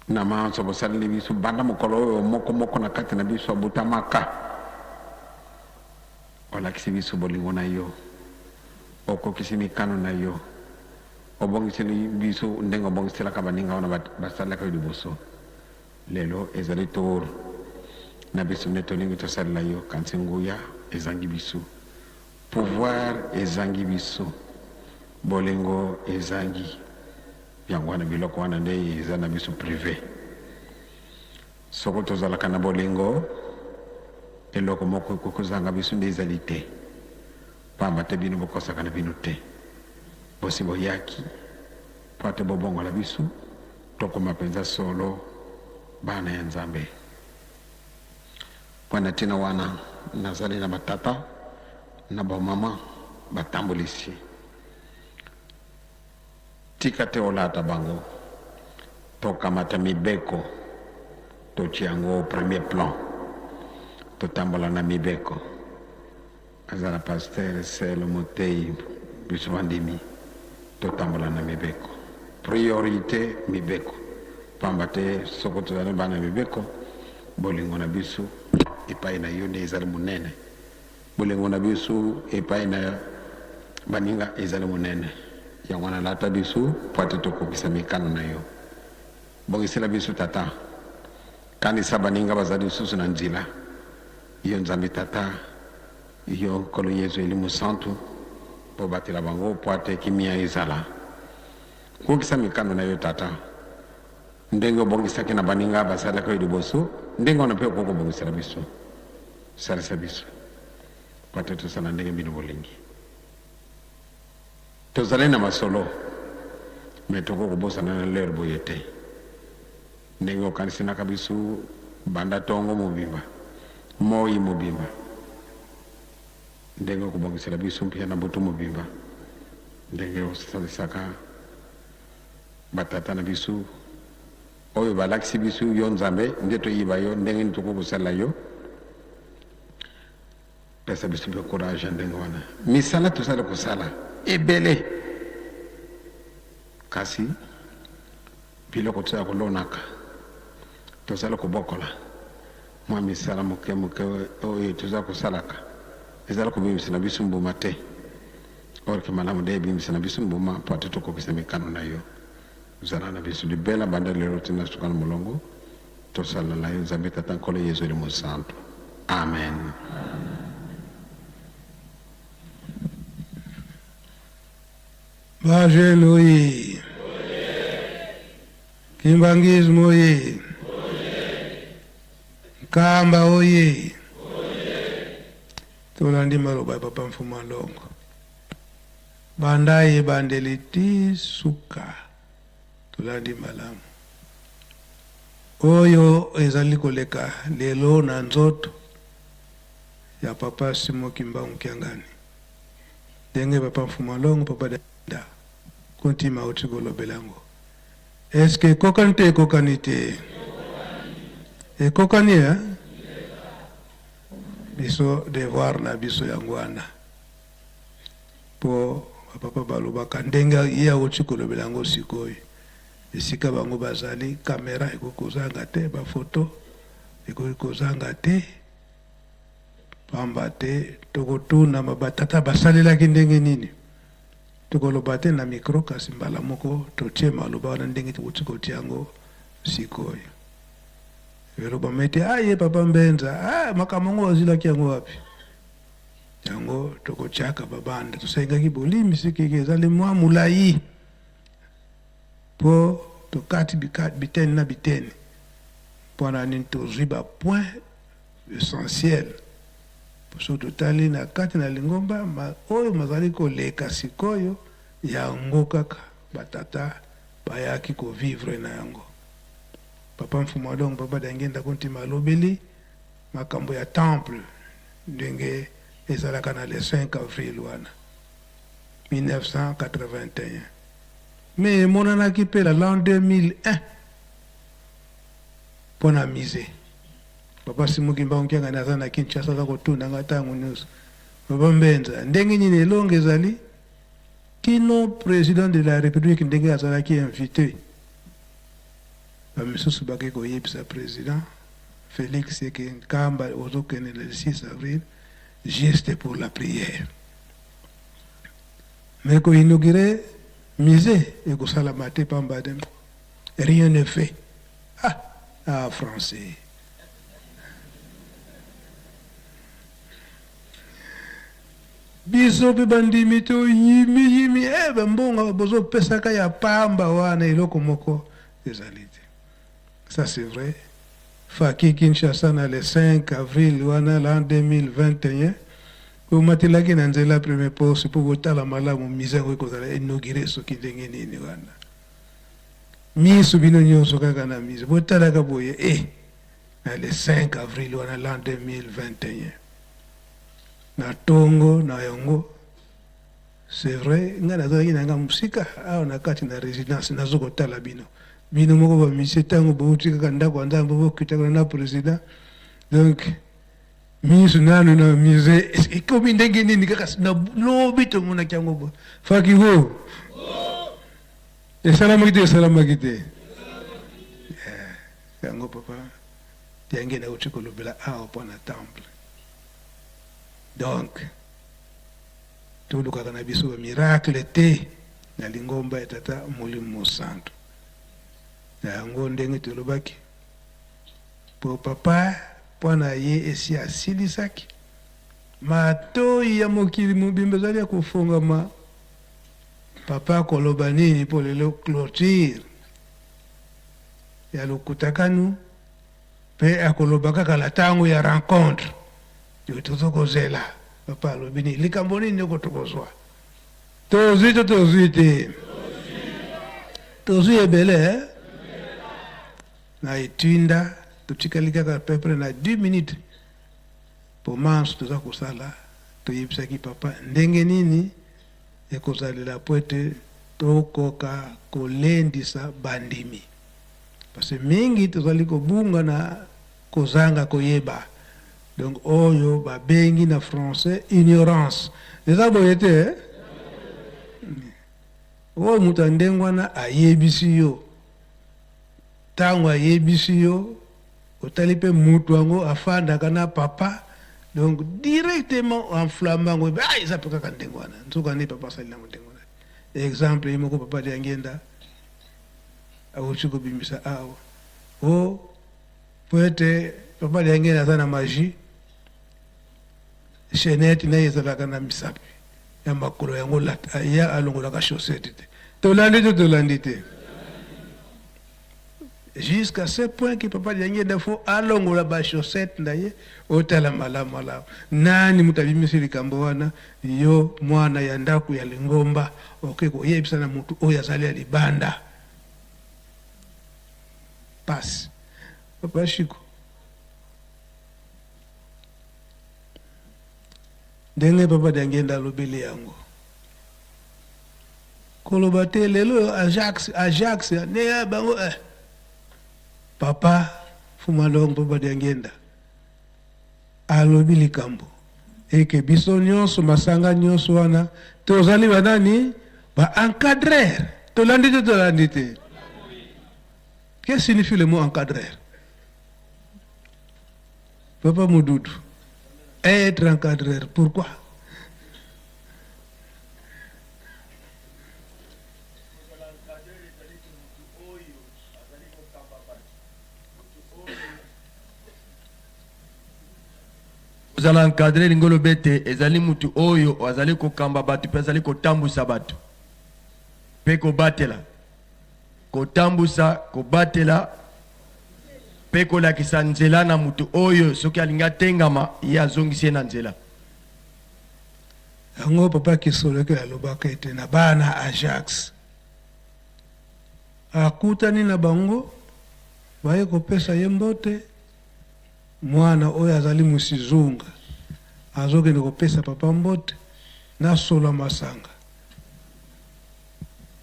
Na manso bosaleli biso banda mokolo oyo moko moko na kati na biso abotamaka. Olakisi biso bolingo na yo, okokisi mikano na yo, obongiseli biso ndenge obongiselaka baninga wana basalelaka yo liboso. Lelo ezali tour na biso nde tolingi tosalela yo, kasi nguya ezangi biso, pouvoir ezangi biso, bolingo ezangi. Yango wana biloko wana nde eza na biso prive. Soko tozalaka na bolingo, eloko moko ekoki kozanga biso nde ezali te. Pamba te bino bokosaka na bino te. Bosi boyaki mpo ete bobongola biso, tokoma penza solo bana ya Nzambe. Mpo na tina wana, nazali na batata na bamama batambolisi. Tika te olata bango. Tokamata mibeko totia yango au premier plan. Totambola na mibeko. Azala pasteur, selo, moteyi, biso bandimi totambola na mibeko. Priorite mibeko. Pamba te soko tozali bana ya mibeko, bolingo na biso epai na yo nde ezali monene. Bolingo na biso epai na baninga ezali monene, yango wana lata biso mpo ete tokokisa mikano na yo. Bongisela biso, Tata. Kanisa baninga bazali lisusu na nzila. Yo Nzambe Tata, yo Nkolo Yezu Elimo Santu, bobatela bango mpo ete kimia ezala. Kokisa mikano na yo, Tata. Ndenge obongisaki na baninga basalaka yo liboso, ndenge wana mpe okoki kobongisela biso. Salisa biso mpo ete tosala ndenge bino bolingi. Tozali na masolo, mais tokoki kobosana na l'heure boye te. Ndenge okanisinaka biso banda tongo mobimba, moyi mobimba, ndenge okobongisela biso mpe na butu mobimba, ndenge osalisaka ba tata na biso oyo balakisi biso yo Nzambe, nde toyiba yo, ndenge nini tokoki kosalela yo? Pesa biso mpe courage ya ndenge wana. Misala tozali kosala ebele, kasi biloko tozali kolonaka, tozali kobokola mwa misala moke moke oyo tozali kosalaka ezali kobimisa na biso mbuma te. Or que malamu nde ebimisa na biso mbuma mpo ete tokokisa mikano na yo. Zala na biso libela banda lelo ti na suka na molongo. Tosalela yo Nzambe Tata Nkolo Yezu Elimo Santu. Amen. Ba jeunes oye! Kimbanguisme oye! Nkamba oye! Tolandi maloba ya Papa Mfuma Longo banda ebandeli ti suka. Tolandi malamu oyo ezali koleka lelo na nzoto ya Papa Simon Kimbangu Kiangani. Ndenge Papa Mfuma Longo, Papa Dada Kuntima auti kolobela yango. Est-ce que ekokani te ekokani te? Ekokani hein? Biso devoir na biso yango wana. Po ba papa balobaka ndenge ye awuti kolobela yango sikoyo. Esika bango bazali camera ekoki kozanga te, ba photo ekoki kozanga te. Pamba te tokotuna ba tata basalelaki ndenge nini. Tokoloba te na micro kasi mbala moko totie maloba wana ndenge towuti kotia yango sikoyo. Elobama ete ah ye papa Mbenza ah makambo yango azwilaki yango wapi? Yango tokotiaka ba bande. Tosengaki bolimbisi keke ezali mwa molayi po tokati biteni na biteni mpo na nini tozwi ba point essentiel soki totali na kati na lingomba ma, oyo mazali koleka sikoyo yango kaka batata bayaki ko vivre na yango. Papa Mfumu Alongo, Papa Diangienda Kuntima alobeli makambo ya temple ndenge ezalaka na le 5 avril wana 1981 mais emonanaki mpe na l'an 2001 mpo na musee. Papa Simon Kimbangu Kiangani aza na Kinshasa aza kotuna nga tango nionso, Papa Mbenza, ndenge nini elonga ezali kino president de la Republique ndenge azalaki invite? Ba misusu bake koyebisa president Felix eke Nkamba ozokende le 6 avril juste pour la prière. Mais ko inaugurer musee ekosalama te pamba te rien ne fait. Ah, ah français. Biso pe bandimi toyimi yimi eh ba mbongo bozo pesaka ya pamba wana eloko moko ezali te. Ça c'est vrai. Faki Kinshasa na le 5 avril wana l'an 2021 bomatelaki na nzela premier poste po botala malamu musée yango ekozala inaugure soki ndenge nini wana. Misu bino nyonso kaka na musée botalaka boye eh na le 5 avril wana l'an 2021 na tongo na yango c'est vrai nga nazalaki na nga mosika awa na kati na residence nazo kotala bino bino moko ba musicien ntango bouti kaka ndako ya nzambe bokitaka na president donc misu nanu na musée ekomi ndenge nini kaka na lobi tomonaki yango bo faki ho esalamaki te esalamaki te Yango papa Diangienda nauti kolobela awa mpo na temple. Donc tolukaka na biso ba miracle te na lingomba ya Tata Molimo Mosantu. Na yango ndenge tolobaki po papa mpo na ye esi asilisaki matoyi ya mokili mobimba ezali ya kofongama. Papa akoloba nini mpo lelo clôture ya lokuta kanu pe akoloba kaka na tango ya rencontre yo tozo kozela papa alobi nini likambo nini oko tokozwa tozwi to tozwi te tozwi ebele eh? Na etinda totikali kaka peu près na 10 minutes po manso toza kosala toyebisaki papa ndenge nini Ekozalela mpo ete tokoka kolendisa bandimi. Parce que mingi tozali kobunga na kozanga koyeba. Donc oyo babengi na français ignorance. Eza boye te eh? Oyo moto ya ndenge wana ayebisi yo, tango ayebisi yo, Otali pe mutu yango afandaka na papa donc directement enflamme yango ah eza pe kaka ndenge wana nzoka nde papa asali nango ndenge wana exemple ye moko papa Diangienda awuti kobimisa awa o po ete papa Diangienda aza na magie chaînette naye ezalaka na misapi ya makolo yango ya alongolaka chaussette te tolandi te tolandi te Jusqu'à ce point que papa Diangienda faut alongola ba chaussettes na ye otala malamu malamu nani moto abimisi likambo wana yo mwana ya ndako ya lingomba oke koyebisa na moto oyo azali ya libanda pasi papa Chico ndenge papa Diangienda alobeli yango Koloba te lelo oyo Ajax Ajax ne ya bango eh. Papa Fuma Longo Papa Diangienda alobi likambo eke biso nyonso masanga nyonso wana tozali banani ba encadrer tolandi te tolandi te. Qu'est-ce signifie le mot encadrer? Papa Mududu, être encadreur, pourquoi? Kozala encadre elingi oloba ete ezali mutu oyo azali kokamba batu mpe azali kotambwisa batu mpe kobatela, kotambusa, kobatela mpe kolakisa nzela na mutu oyo soki alingi atengama ye azongisi ye na nzela. Yango papa Kisolokele alobaka ete na bana Ajax akutani na bango baye kopesa ye mbote, mwana oyo azali musizunga azokende kopesa papa mbote na solo ya masanga,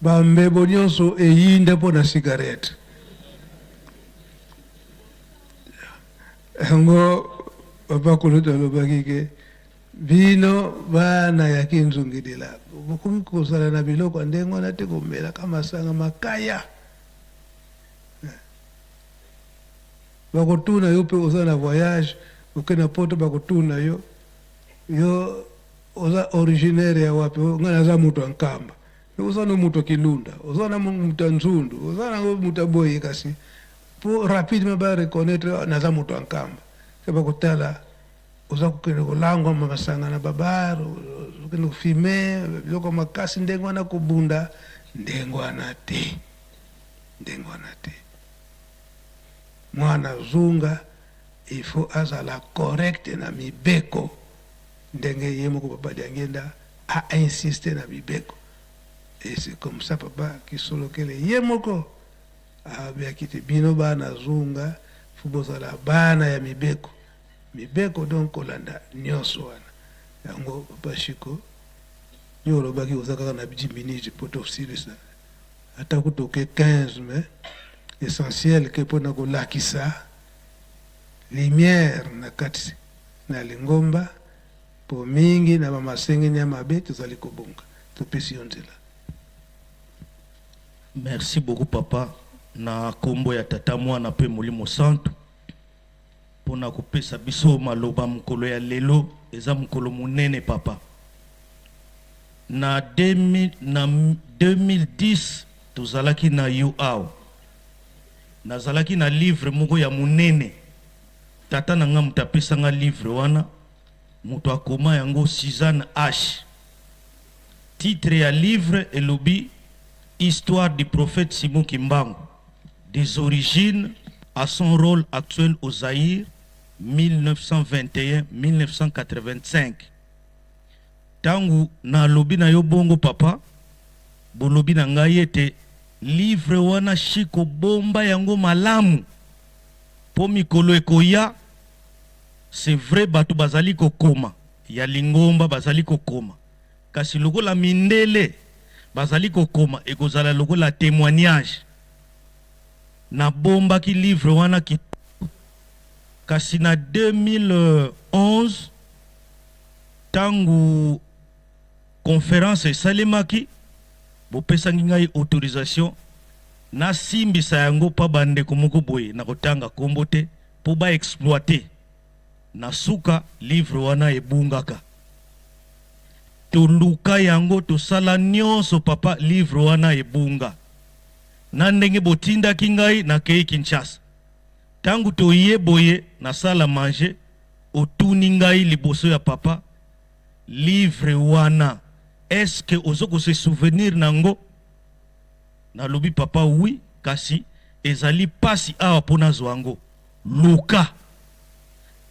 ba mbebo nionso eyinda mpo na cigarette. Yango papa kulutu alobaki ke Bino bana ya kinzungidila bokoki kozala na biloko ya ndenge wana te, komelaka masanga makaya. Bakotuna yo mpe oza na voyage, oke na poto, bakotuna yo, yo oza originaire ya wapi? Ngai naza moto ya Nkamba. Oza no moto ya Kilunda, oza na moto ya Nzundu, oza na moto ya boye, kasi po rapidement ba reconnaître naza moto ya Nkamba. Se bakotala oza kokende kolangwa masanga na babar, okende kofumer biloko makasi ndenge wana, kobunda ndenge wana te, ndenge wana te. Mwana zunga il faut azala correct na mibeko, ndenge ye moko papa Diangienda a insister na mibeko. Et c'est comme ça papa Kisolokele ye moko abeyaki te bino bana zunga faut bozala bana ya mibeko, mibeko donc kolanda nyonso wana. Yango papa Chico, yo olobaki oza kaka na 10 minutes po tosilisa, ata kutu oke 15, mais essentiel ke mpona kolakisa lumière na kati na lingomba, po mingi na bamasengeni ya mabe tozali kobonga. Topesi yo nzela. Merci beaucoup papa, na kombo ya Tata, Mwana mpe Molimo Santu, mpona kopesa biso maloba mokolo ya lelo. Eza mokolo monene papa. Na 2000, na 2010 tozalaki na yo awa, nazalaki na livre moko ya monene. Tata na nga moto apesanga livre wana, moto akoma yango Suzanne H. Titre ya livre elobi Histoire du prophète Simon Kimbangu, des origines à son rôle actuel au Zaïre, 1921-1985. Ntango nalobi na yo bongo papa, bolobi na ngai ete livre wana Shiko bomba yango malamu mpo mikolo ekoya. C'est vrai, bato bazali kokoma ya lingomba, bazali kokoma, kasi lokola mindele bazali kokoma, ekozala lokola témoignage. Nabombaki livre wana kitoko, kasi na 2011, ntango conférence esalemaki, bopesaki ngai autorisation nasimbisa yango mpa bandeko moko boye, na kotanga nkombo te, mpo baexploiter. Na suka livre wana ebungaka. Toluka yango, tosala nyonso papa, livre wana ebunga. Na ndenge botindaki ngai, nakei Kinshasa. Ntango toye boye nasala manger, otuni ngai liboso ya papa: livre wana, est-ce ozo kose souvenir nango? Nalobi: papa, oui, kasi ezali pasi awa mpo nazwa yango. Luka.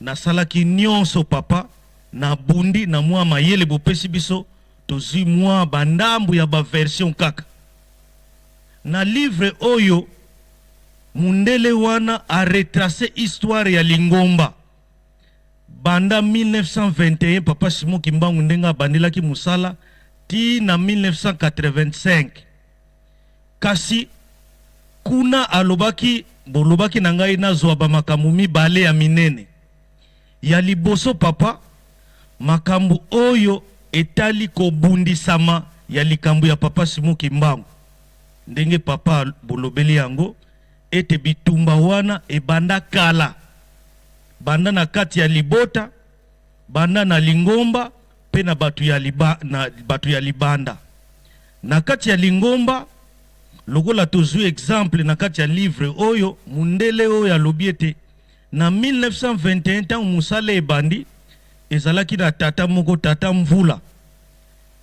Nasalaki nyonso papa, nabundi na mwa mayele bopesi biso, tozwi mwa bandambu ya baversion kaka na livre oyo. Mundele wana aretracer histoire ya lingomba banda 1921, papa Simon Kimbangu ndenge abandelaki mosala, ti na 1985. Kasi kuna alobaki, bolobaki na ngai nazwa bamakambo mibale ya minene. Ya liboso papa, makambo oyo etali kobundisama ya likambo ya papa Simon Kimbangu, ndenge papa bolobeli yango ete bitumba wana ebanda kala, banda na kati ya libota, banda na lingomba mpe na bato ya libanda. Na kati ya lingomba, lokola tozwi exemple na kati ya livre oyo, mundele oyo alobi ete na 1921, ntango mosala ebandi, ezalaki na tata moko, tata Mvula.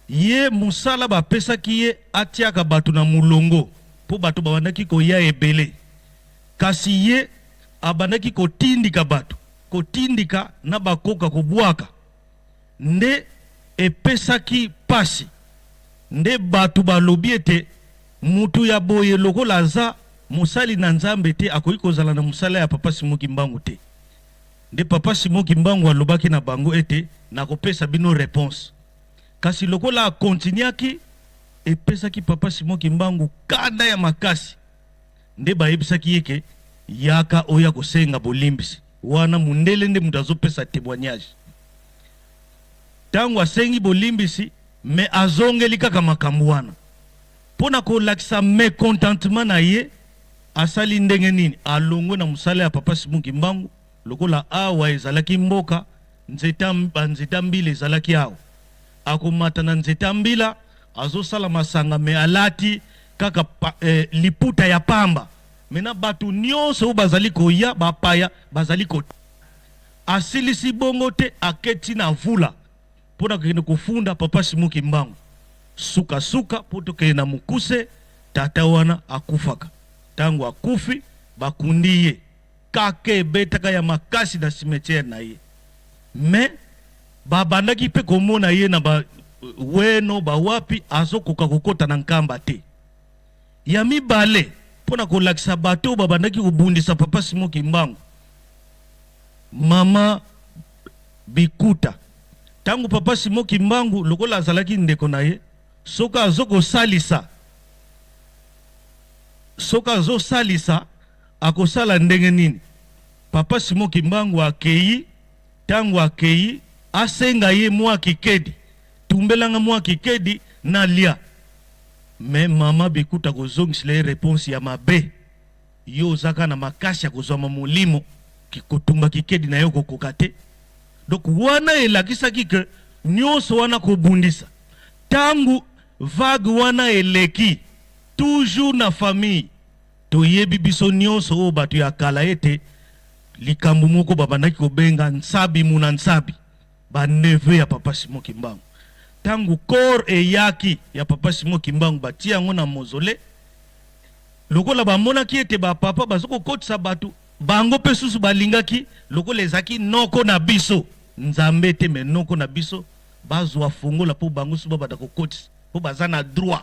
Ye mosala bapesaki ye, atiaka bato na molongo, mpo bato babandaki koya ebele, kasi ye abandaki kotindika bato, kotindika na bakoka kobwaka, nde epesaki pasi. Nde bato balobi ete mutu ya boye, lokola aza mosali na Nzambe te, akoki kozala na mosala ya papa Simon Kimbangu te. Nde papa Simon Kimbangu alobaki na bango ete nakopesa bino réponse. Kasi lokola akontinuaki, epesaki papa Simon Kimbangu kanda ya makasi, nde bayebisaki ye ke yaka oya kosenga bolimbisi. Wana mundele nde moto azopesa témoignage. Ntango asengi bolimbisi, me azongeli kaka makambo wana mpo na kolakisa mécontentement na ye. Asali ndenge nini? Alongwe na mosala ya Papa Simon Kimbangu, lokola awa ezalaki mboka, nzete ba nzete ya mbila ezalaki awa. Akomata na nzete ya mbila, azosala masanga mais alati kaka pa, eh, liputa ya pamba. Maintenant bato nionso oyo bazali koya, bapaya, bazali ko Asilisi bongo te, aketi na vula mpo na kokende kofunda Papa Simon Kimbangu. Suka suka, mpo tokende na mokuse, tata wana akufaka. Tango akufi, bakundi ye. Kake ebetaka ya makasi na cimetière na ye. Mais babandaki mpe komona ye na ba weno, ba wapi, azokoka kokota na Nkamba te. Ya mibale, mpo na kolakisa bato oyo babandaki kobundisa Papa Simon Kimbangu, Mama Bikuta, tango Papa Simon Kimbangu lokola azalaki ndeko na ye, soki azo kosalisa, soki azo salisa akosala ndenge nini? Papa Simon Kimbangu akeyi, tango akeyi asenga ye mua kikedi, tumbela nga mua kikedi nalia. Mais mama Bikuta akozongisela ye reponse ya mabe. Yo oza kaka na makasi ya kozwama molimo kotumba kikedi na yo okokoka te. Donc wana elakisaki que nionso wana kobundisa tangu vague wana eleki toujours na famille toyebi biso nionso oyo batu ya kala ete likambo moko babandaki kobenga nsabi muna nsabi ba neveu ya papa Simon Kimbangu tangu corps eyaki ya papa Simon Kimbangu batie yango na mausolee. Lokola bamonaki ete ba papa bazo kokotisa batu, bango pe susu balingaki lokola ezalaki noko na biso, Nzambe te mais noko na biso, bazua fongola po bango susu babanda kokotisa po baza na droit.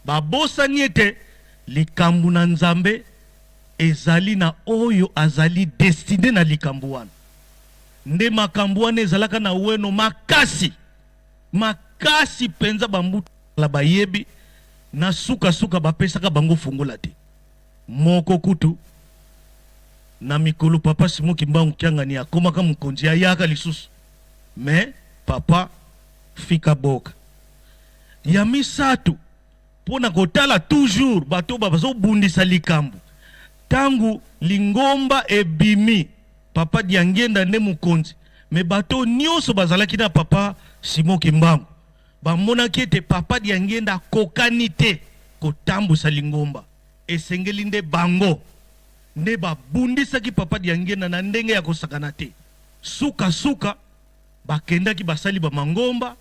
Babosani ete likambu na Nzambe ezali na oyo azali destine na likambu wana. Nde makambu wana ezalaka na weno makasi, makasi penza ba mbuta. La bayebi na suka suka bapesaka bango fungola te moko kutu na mikolo papa Simon Kimbangu Kiangani akomaka mokonzi ayaka lisusu mais papa fika boka ya misatu mpo na kotala toujours bato bazobundisa likambo tango lingomba ebimi papa Diangienda nde mokonzi mais bato nionso bazalaki na papa Simon Kimbangu Bamonaki ete Papa Diangienda akokani te kotambusa lingomba, esengeli nde bango nde babundisaki Papa Diangienda na ndenge ya kosakana te. Suka suka, bakendaki basali ba mangomba,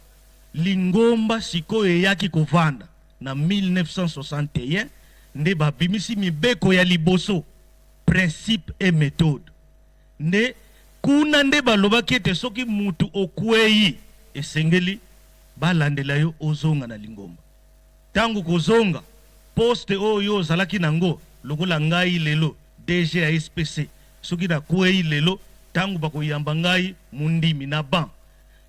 lingomba sikoyo eyaki kovanda na 1961 nde babimisi mibeko ya liboso, principes et methodes. Nde kuna nde balobaki ete soki mutu okweyi esengeli balandela yo ozonga na lingomba. Tango okozonga, poste oyo yo ozalaki nango, lokola ngai lelo DG ya SPC, soki nakweyi lelo, tango bakoyamba ngai mundimi na banc,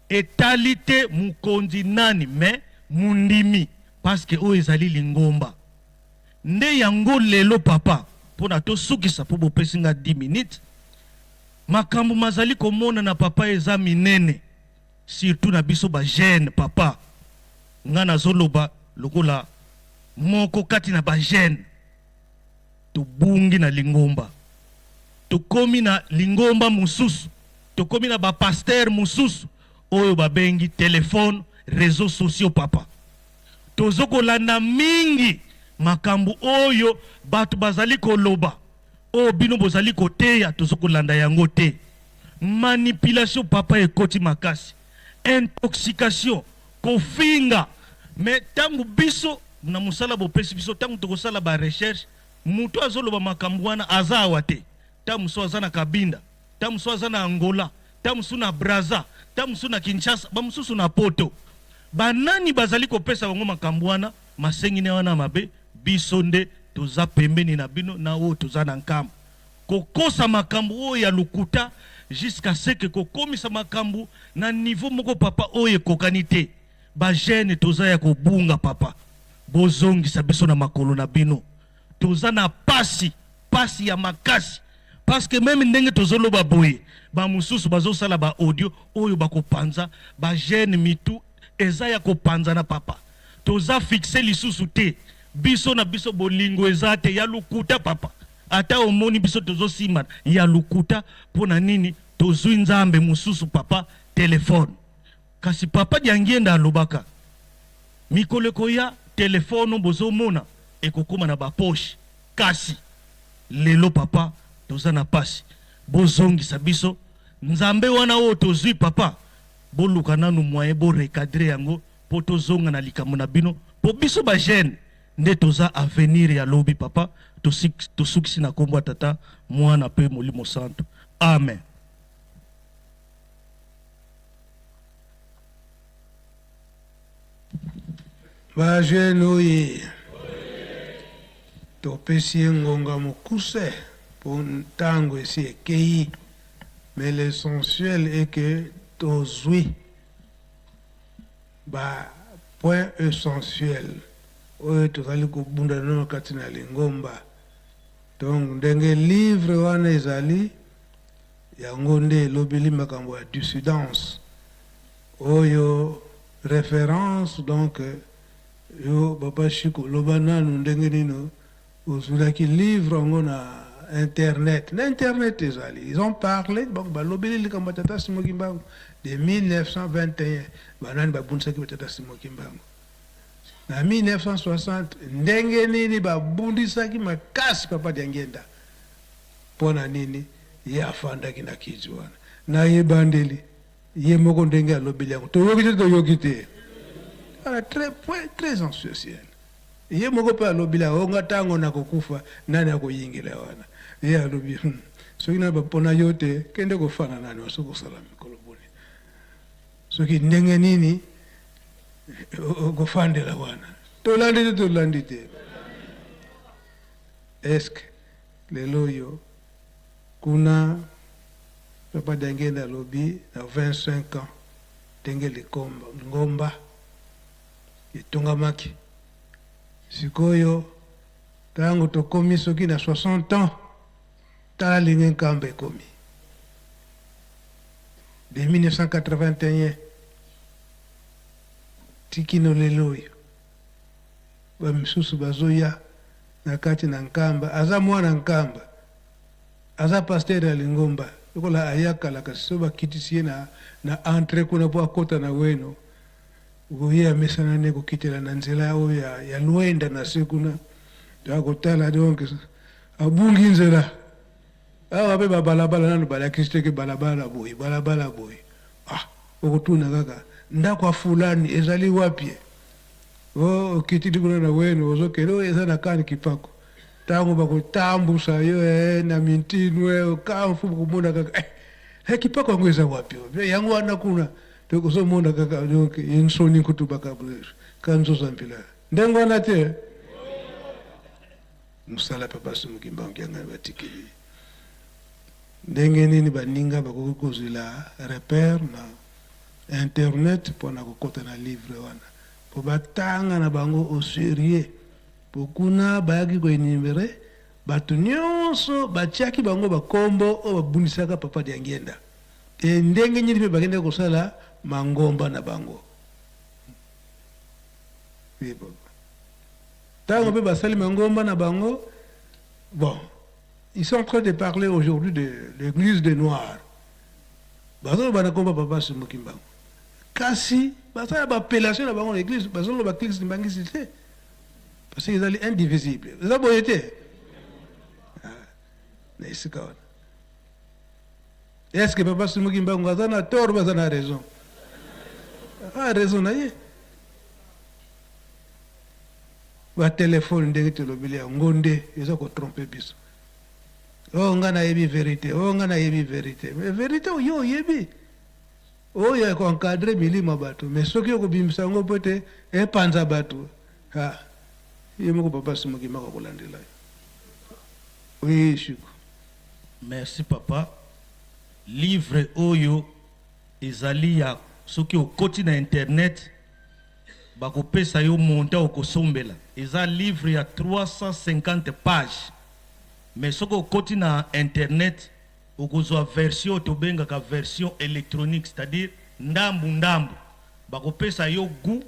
etali te mukonzi nani mais mundimi parce que oyo ezali lingomba. Nde yango lelo papa, pona tosukisa po bopesi nga 10 minutes, makambo mazali komonana papa eza minene surtout na biso ba jeunes papa, nga nazoloba lokola moko kati na ba jeunes, tobungi na lingomba, tokomi na lingomba mosusu, tokomi na ba pasteurs mosusu oyo babengi telephone, reseaux sociaux papa. Tozo kolanda mingi makambo oyo bato bazali koloba, oyo bino bozali koteya tozo kolanda yango te. Manipulation papa ekoti makasi, intoxication, kofinga mais tango biso na mosala bopesi biso tango tokosala ba recherche mutu azoloba makambo wana aza awa te, tango mosusu aza na Kabinda, tango mosusu aza na Angola, tango mosusu na Brazza, tango mosusu na Kinshasa, ba mosusu na poto. Ba nani bazali kopesa bango makambo wana, masenginia wana ya mabe? Biso nde toza pembeni na bino na oyo toza na nkamba. Kokosa makambo oyo ya lokuta jusqu'à ce que kokomisa makambo na niveau moko papa oyo ekokani te. Ba jeunes toza ya kobunga papa. Bozongisa biso na makolo na bino. Toza na pasi, pasi ya makasi. Parce que meme ndenge tozo loba boye, ba mususu bazo sala ba audio oyo bako panza, ba jeunes mitu eza ya ko panzana papa. Toza fixe lisusu te. Biso na biso bolingo eza te ya lokuta papa. Ata omoni biso tozosimbana ya lokuta mpo na nini? Tozui Nzambe mosusu papa telephone. Kasi papa Diangienda alobaka mikolo ekoya telephone bozomona ekokoma na ba poche. Kasi lelo papa toza na pasi bozongisa biso Nzambe wana oyo tozui papa boluka nanu moyen bo recadrer yango po tozonga na likambo na bino po biso ba jeunes nde toza avenir ya lobi papa tosukisi na kombo ya tata muana pe molimo santu amen. Ba jeunes oye! Topesi ye ngonga mokuse po ntango esi ekeyi mais l'essentiel est que tozui ba points essentiels oyo tozali kobunda na kati na lingomba. Donc ndenge livre wana ezali yango nde elobeli makambo ya dissidence oyo reference donc yo papa Chico loba nanu ndenge nini ozwilaki livre yango na internet. Na internet ezali ils ont parlé donc balobeli likambo ya tata Simon Kimbangu de 1921 banani babundisaki ba tata Simon Kimbangu na 1960 ndenge nini babundisaki makasi papa Diangienda mpo na nini ye afandaki na kiti wana na ebandeli Ye moko ndenge alobeli yango toyoki te toyoki te ala très point très essentiel ye moko mpe alobeli yango nga ntango nakokufa nani akoyingela wana ye alobi hmm, soki na bapona yo te kende kofana nani soki osala mikolo boni soki ndenge nini okofandela wana tolandi te tolandi te eske lelo oyo Kuna papa Diangienda alobi na 25 ans ndenge likomba lingomba etongamaki sikoyo tango tokomi soki na 60 ans tala ndenge Nkamba ekomi de 1981 ti kino lelo oyo ba misusu bazoya na kati na Nkamba aza mwana Nkamba Aza pasteur ya lingomba lokola aya kala kasi soki bakitisi ye na na entre kuna po akota na weno ye amesana nde kokitela na nzela oyo ya, ya luenda na se kuna to akotala donc abungi nzela awa pe babalabala nanu balakisi te ke balabala boye balabala boye ah okotuna kaka ndako ya fulani ezali wapi o okitili kuna na weno ozokende oyo eza na kani kipako Tango bakotambusa yo eh, na mintinu eh, okamfu komona kaka eh, eh, kipako yango eza wapi oyo? Yango wana kuna donc ozomona kaka donc insoni kutu baka kanzoza mpila ndenge wana te mosala papa Simon Kimbangu Kiangani batikeli ndenge nini baninga bakoki kozwela repère na internet mpo na kokota na livre wana mpo batanga na bango au sérieux Po kuna bayaki ko enumerer batu nionso batiaki bango ba kombo oyo babundisaka papa Diangienda et ndenge nini pe bakendaki kosala mangomba na bango. Oui papa. Tango pe basali mangomba na bango, bon, ils sont en train de parler aujourd'hui de l'eglise des noirs. Bazoloba na kombo ya papa Simon Kimbangu. Kasi basala ba appellation na bango na eglise, bazoloba eglise Kimbangiste te. Parce que ezali indivisible. Eza boye te. Ah, na esika wana. Est-ce que papa Simon Kimbangu aza na tort ou aza na raison? Ah, raison na ye. Ba téléphone ndenge tolobeli yango nde eza ko tromper biso. Oh nga nayebi verite, oh nga nayebi verite. Mais verite oyo oyebi. Oyo ya ko encadrer milimo ya bato mais soki okobimisa yango po ete epanza bato ha ye moko papa Simon Kimbangu akolandela yo. Oui Chico. Merci papa livre oyo ezali ya soki okoti na internet bakopesa yo montant okosombela eza livre ya 350 pages mais soki okoti na internet Okozwa version oyo tobengaka version electronique, c'est à dire ndambu ndambu. Bakopesa yo gout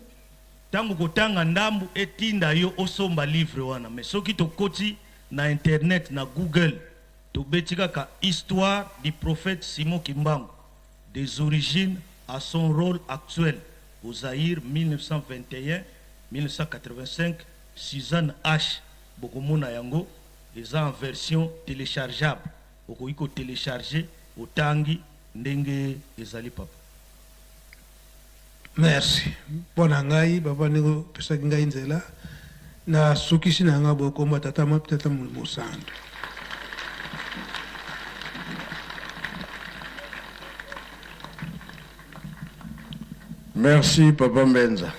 Tango kotanga ndambu etinda yo osomba livre wana mais soki tokoti na internet na google tobeti kaka histoire du prophète Simon Kimbangu des origines à son role actuel au Zaïre 1921 1985 Suzanne H bokomona yango eza en version telechargeable okoki ko telecharger otangi ndenge ezali papa. Merci mpo na ngai papa ndenge opesaki ngai nzela na sukisi na ngai boye kombo ya tata mwa tata molimo santu. Merci papa Mbenza.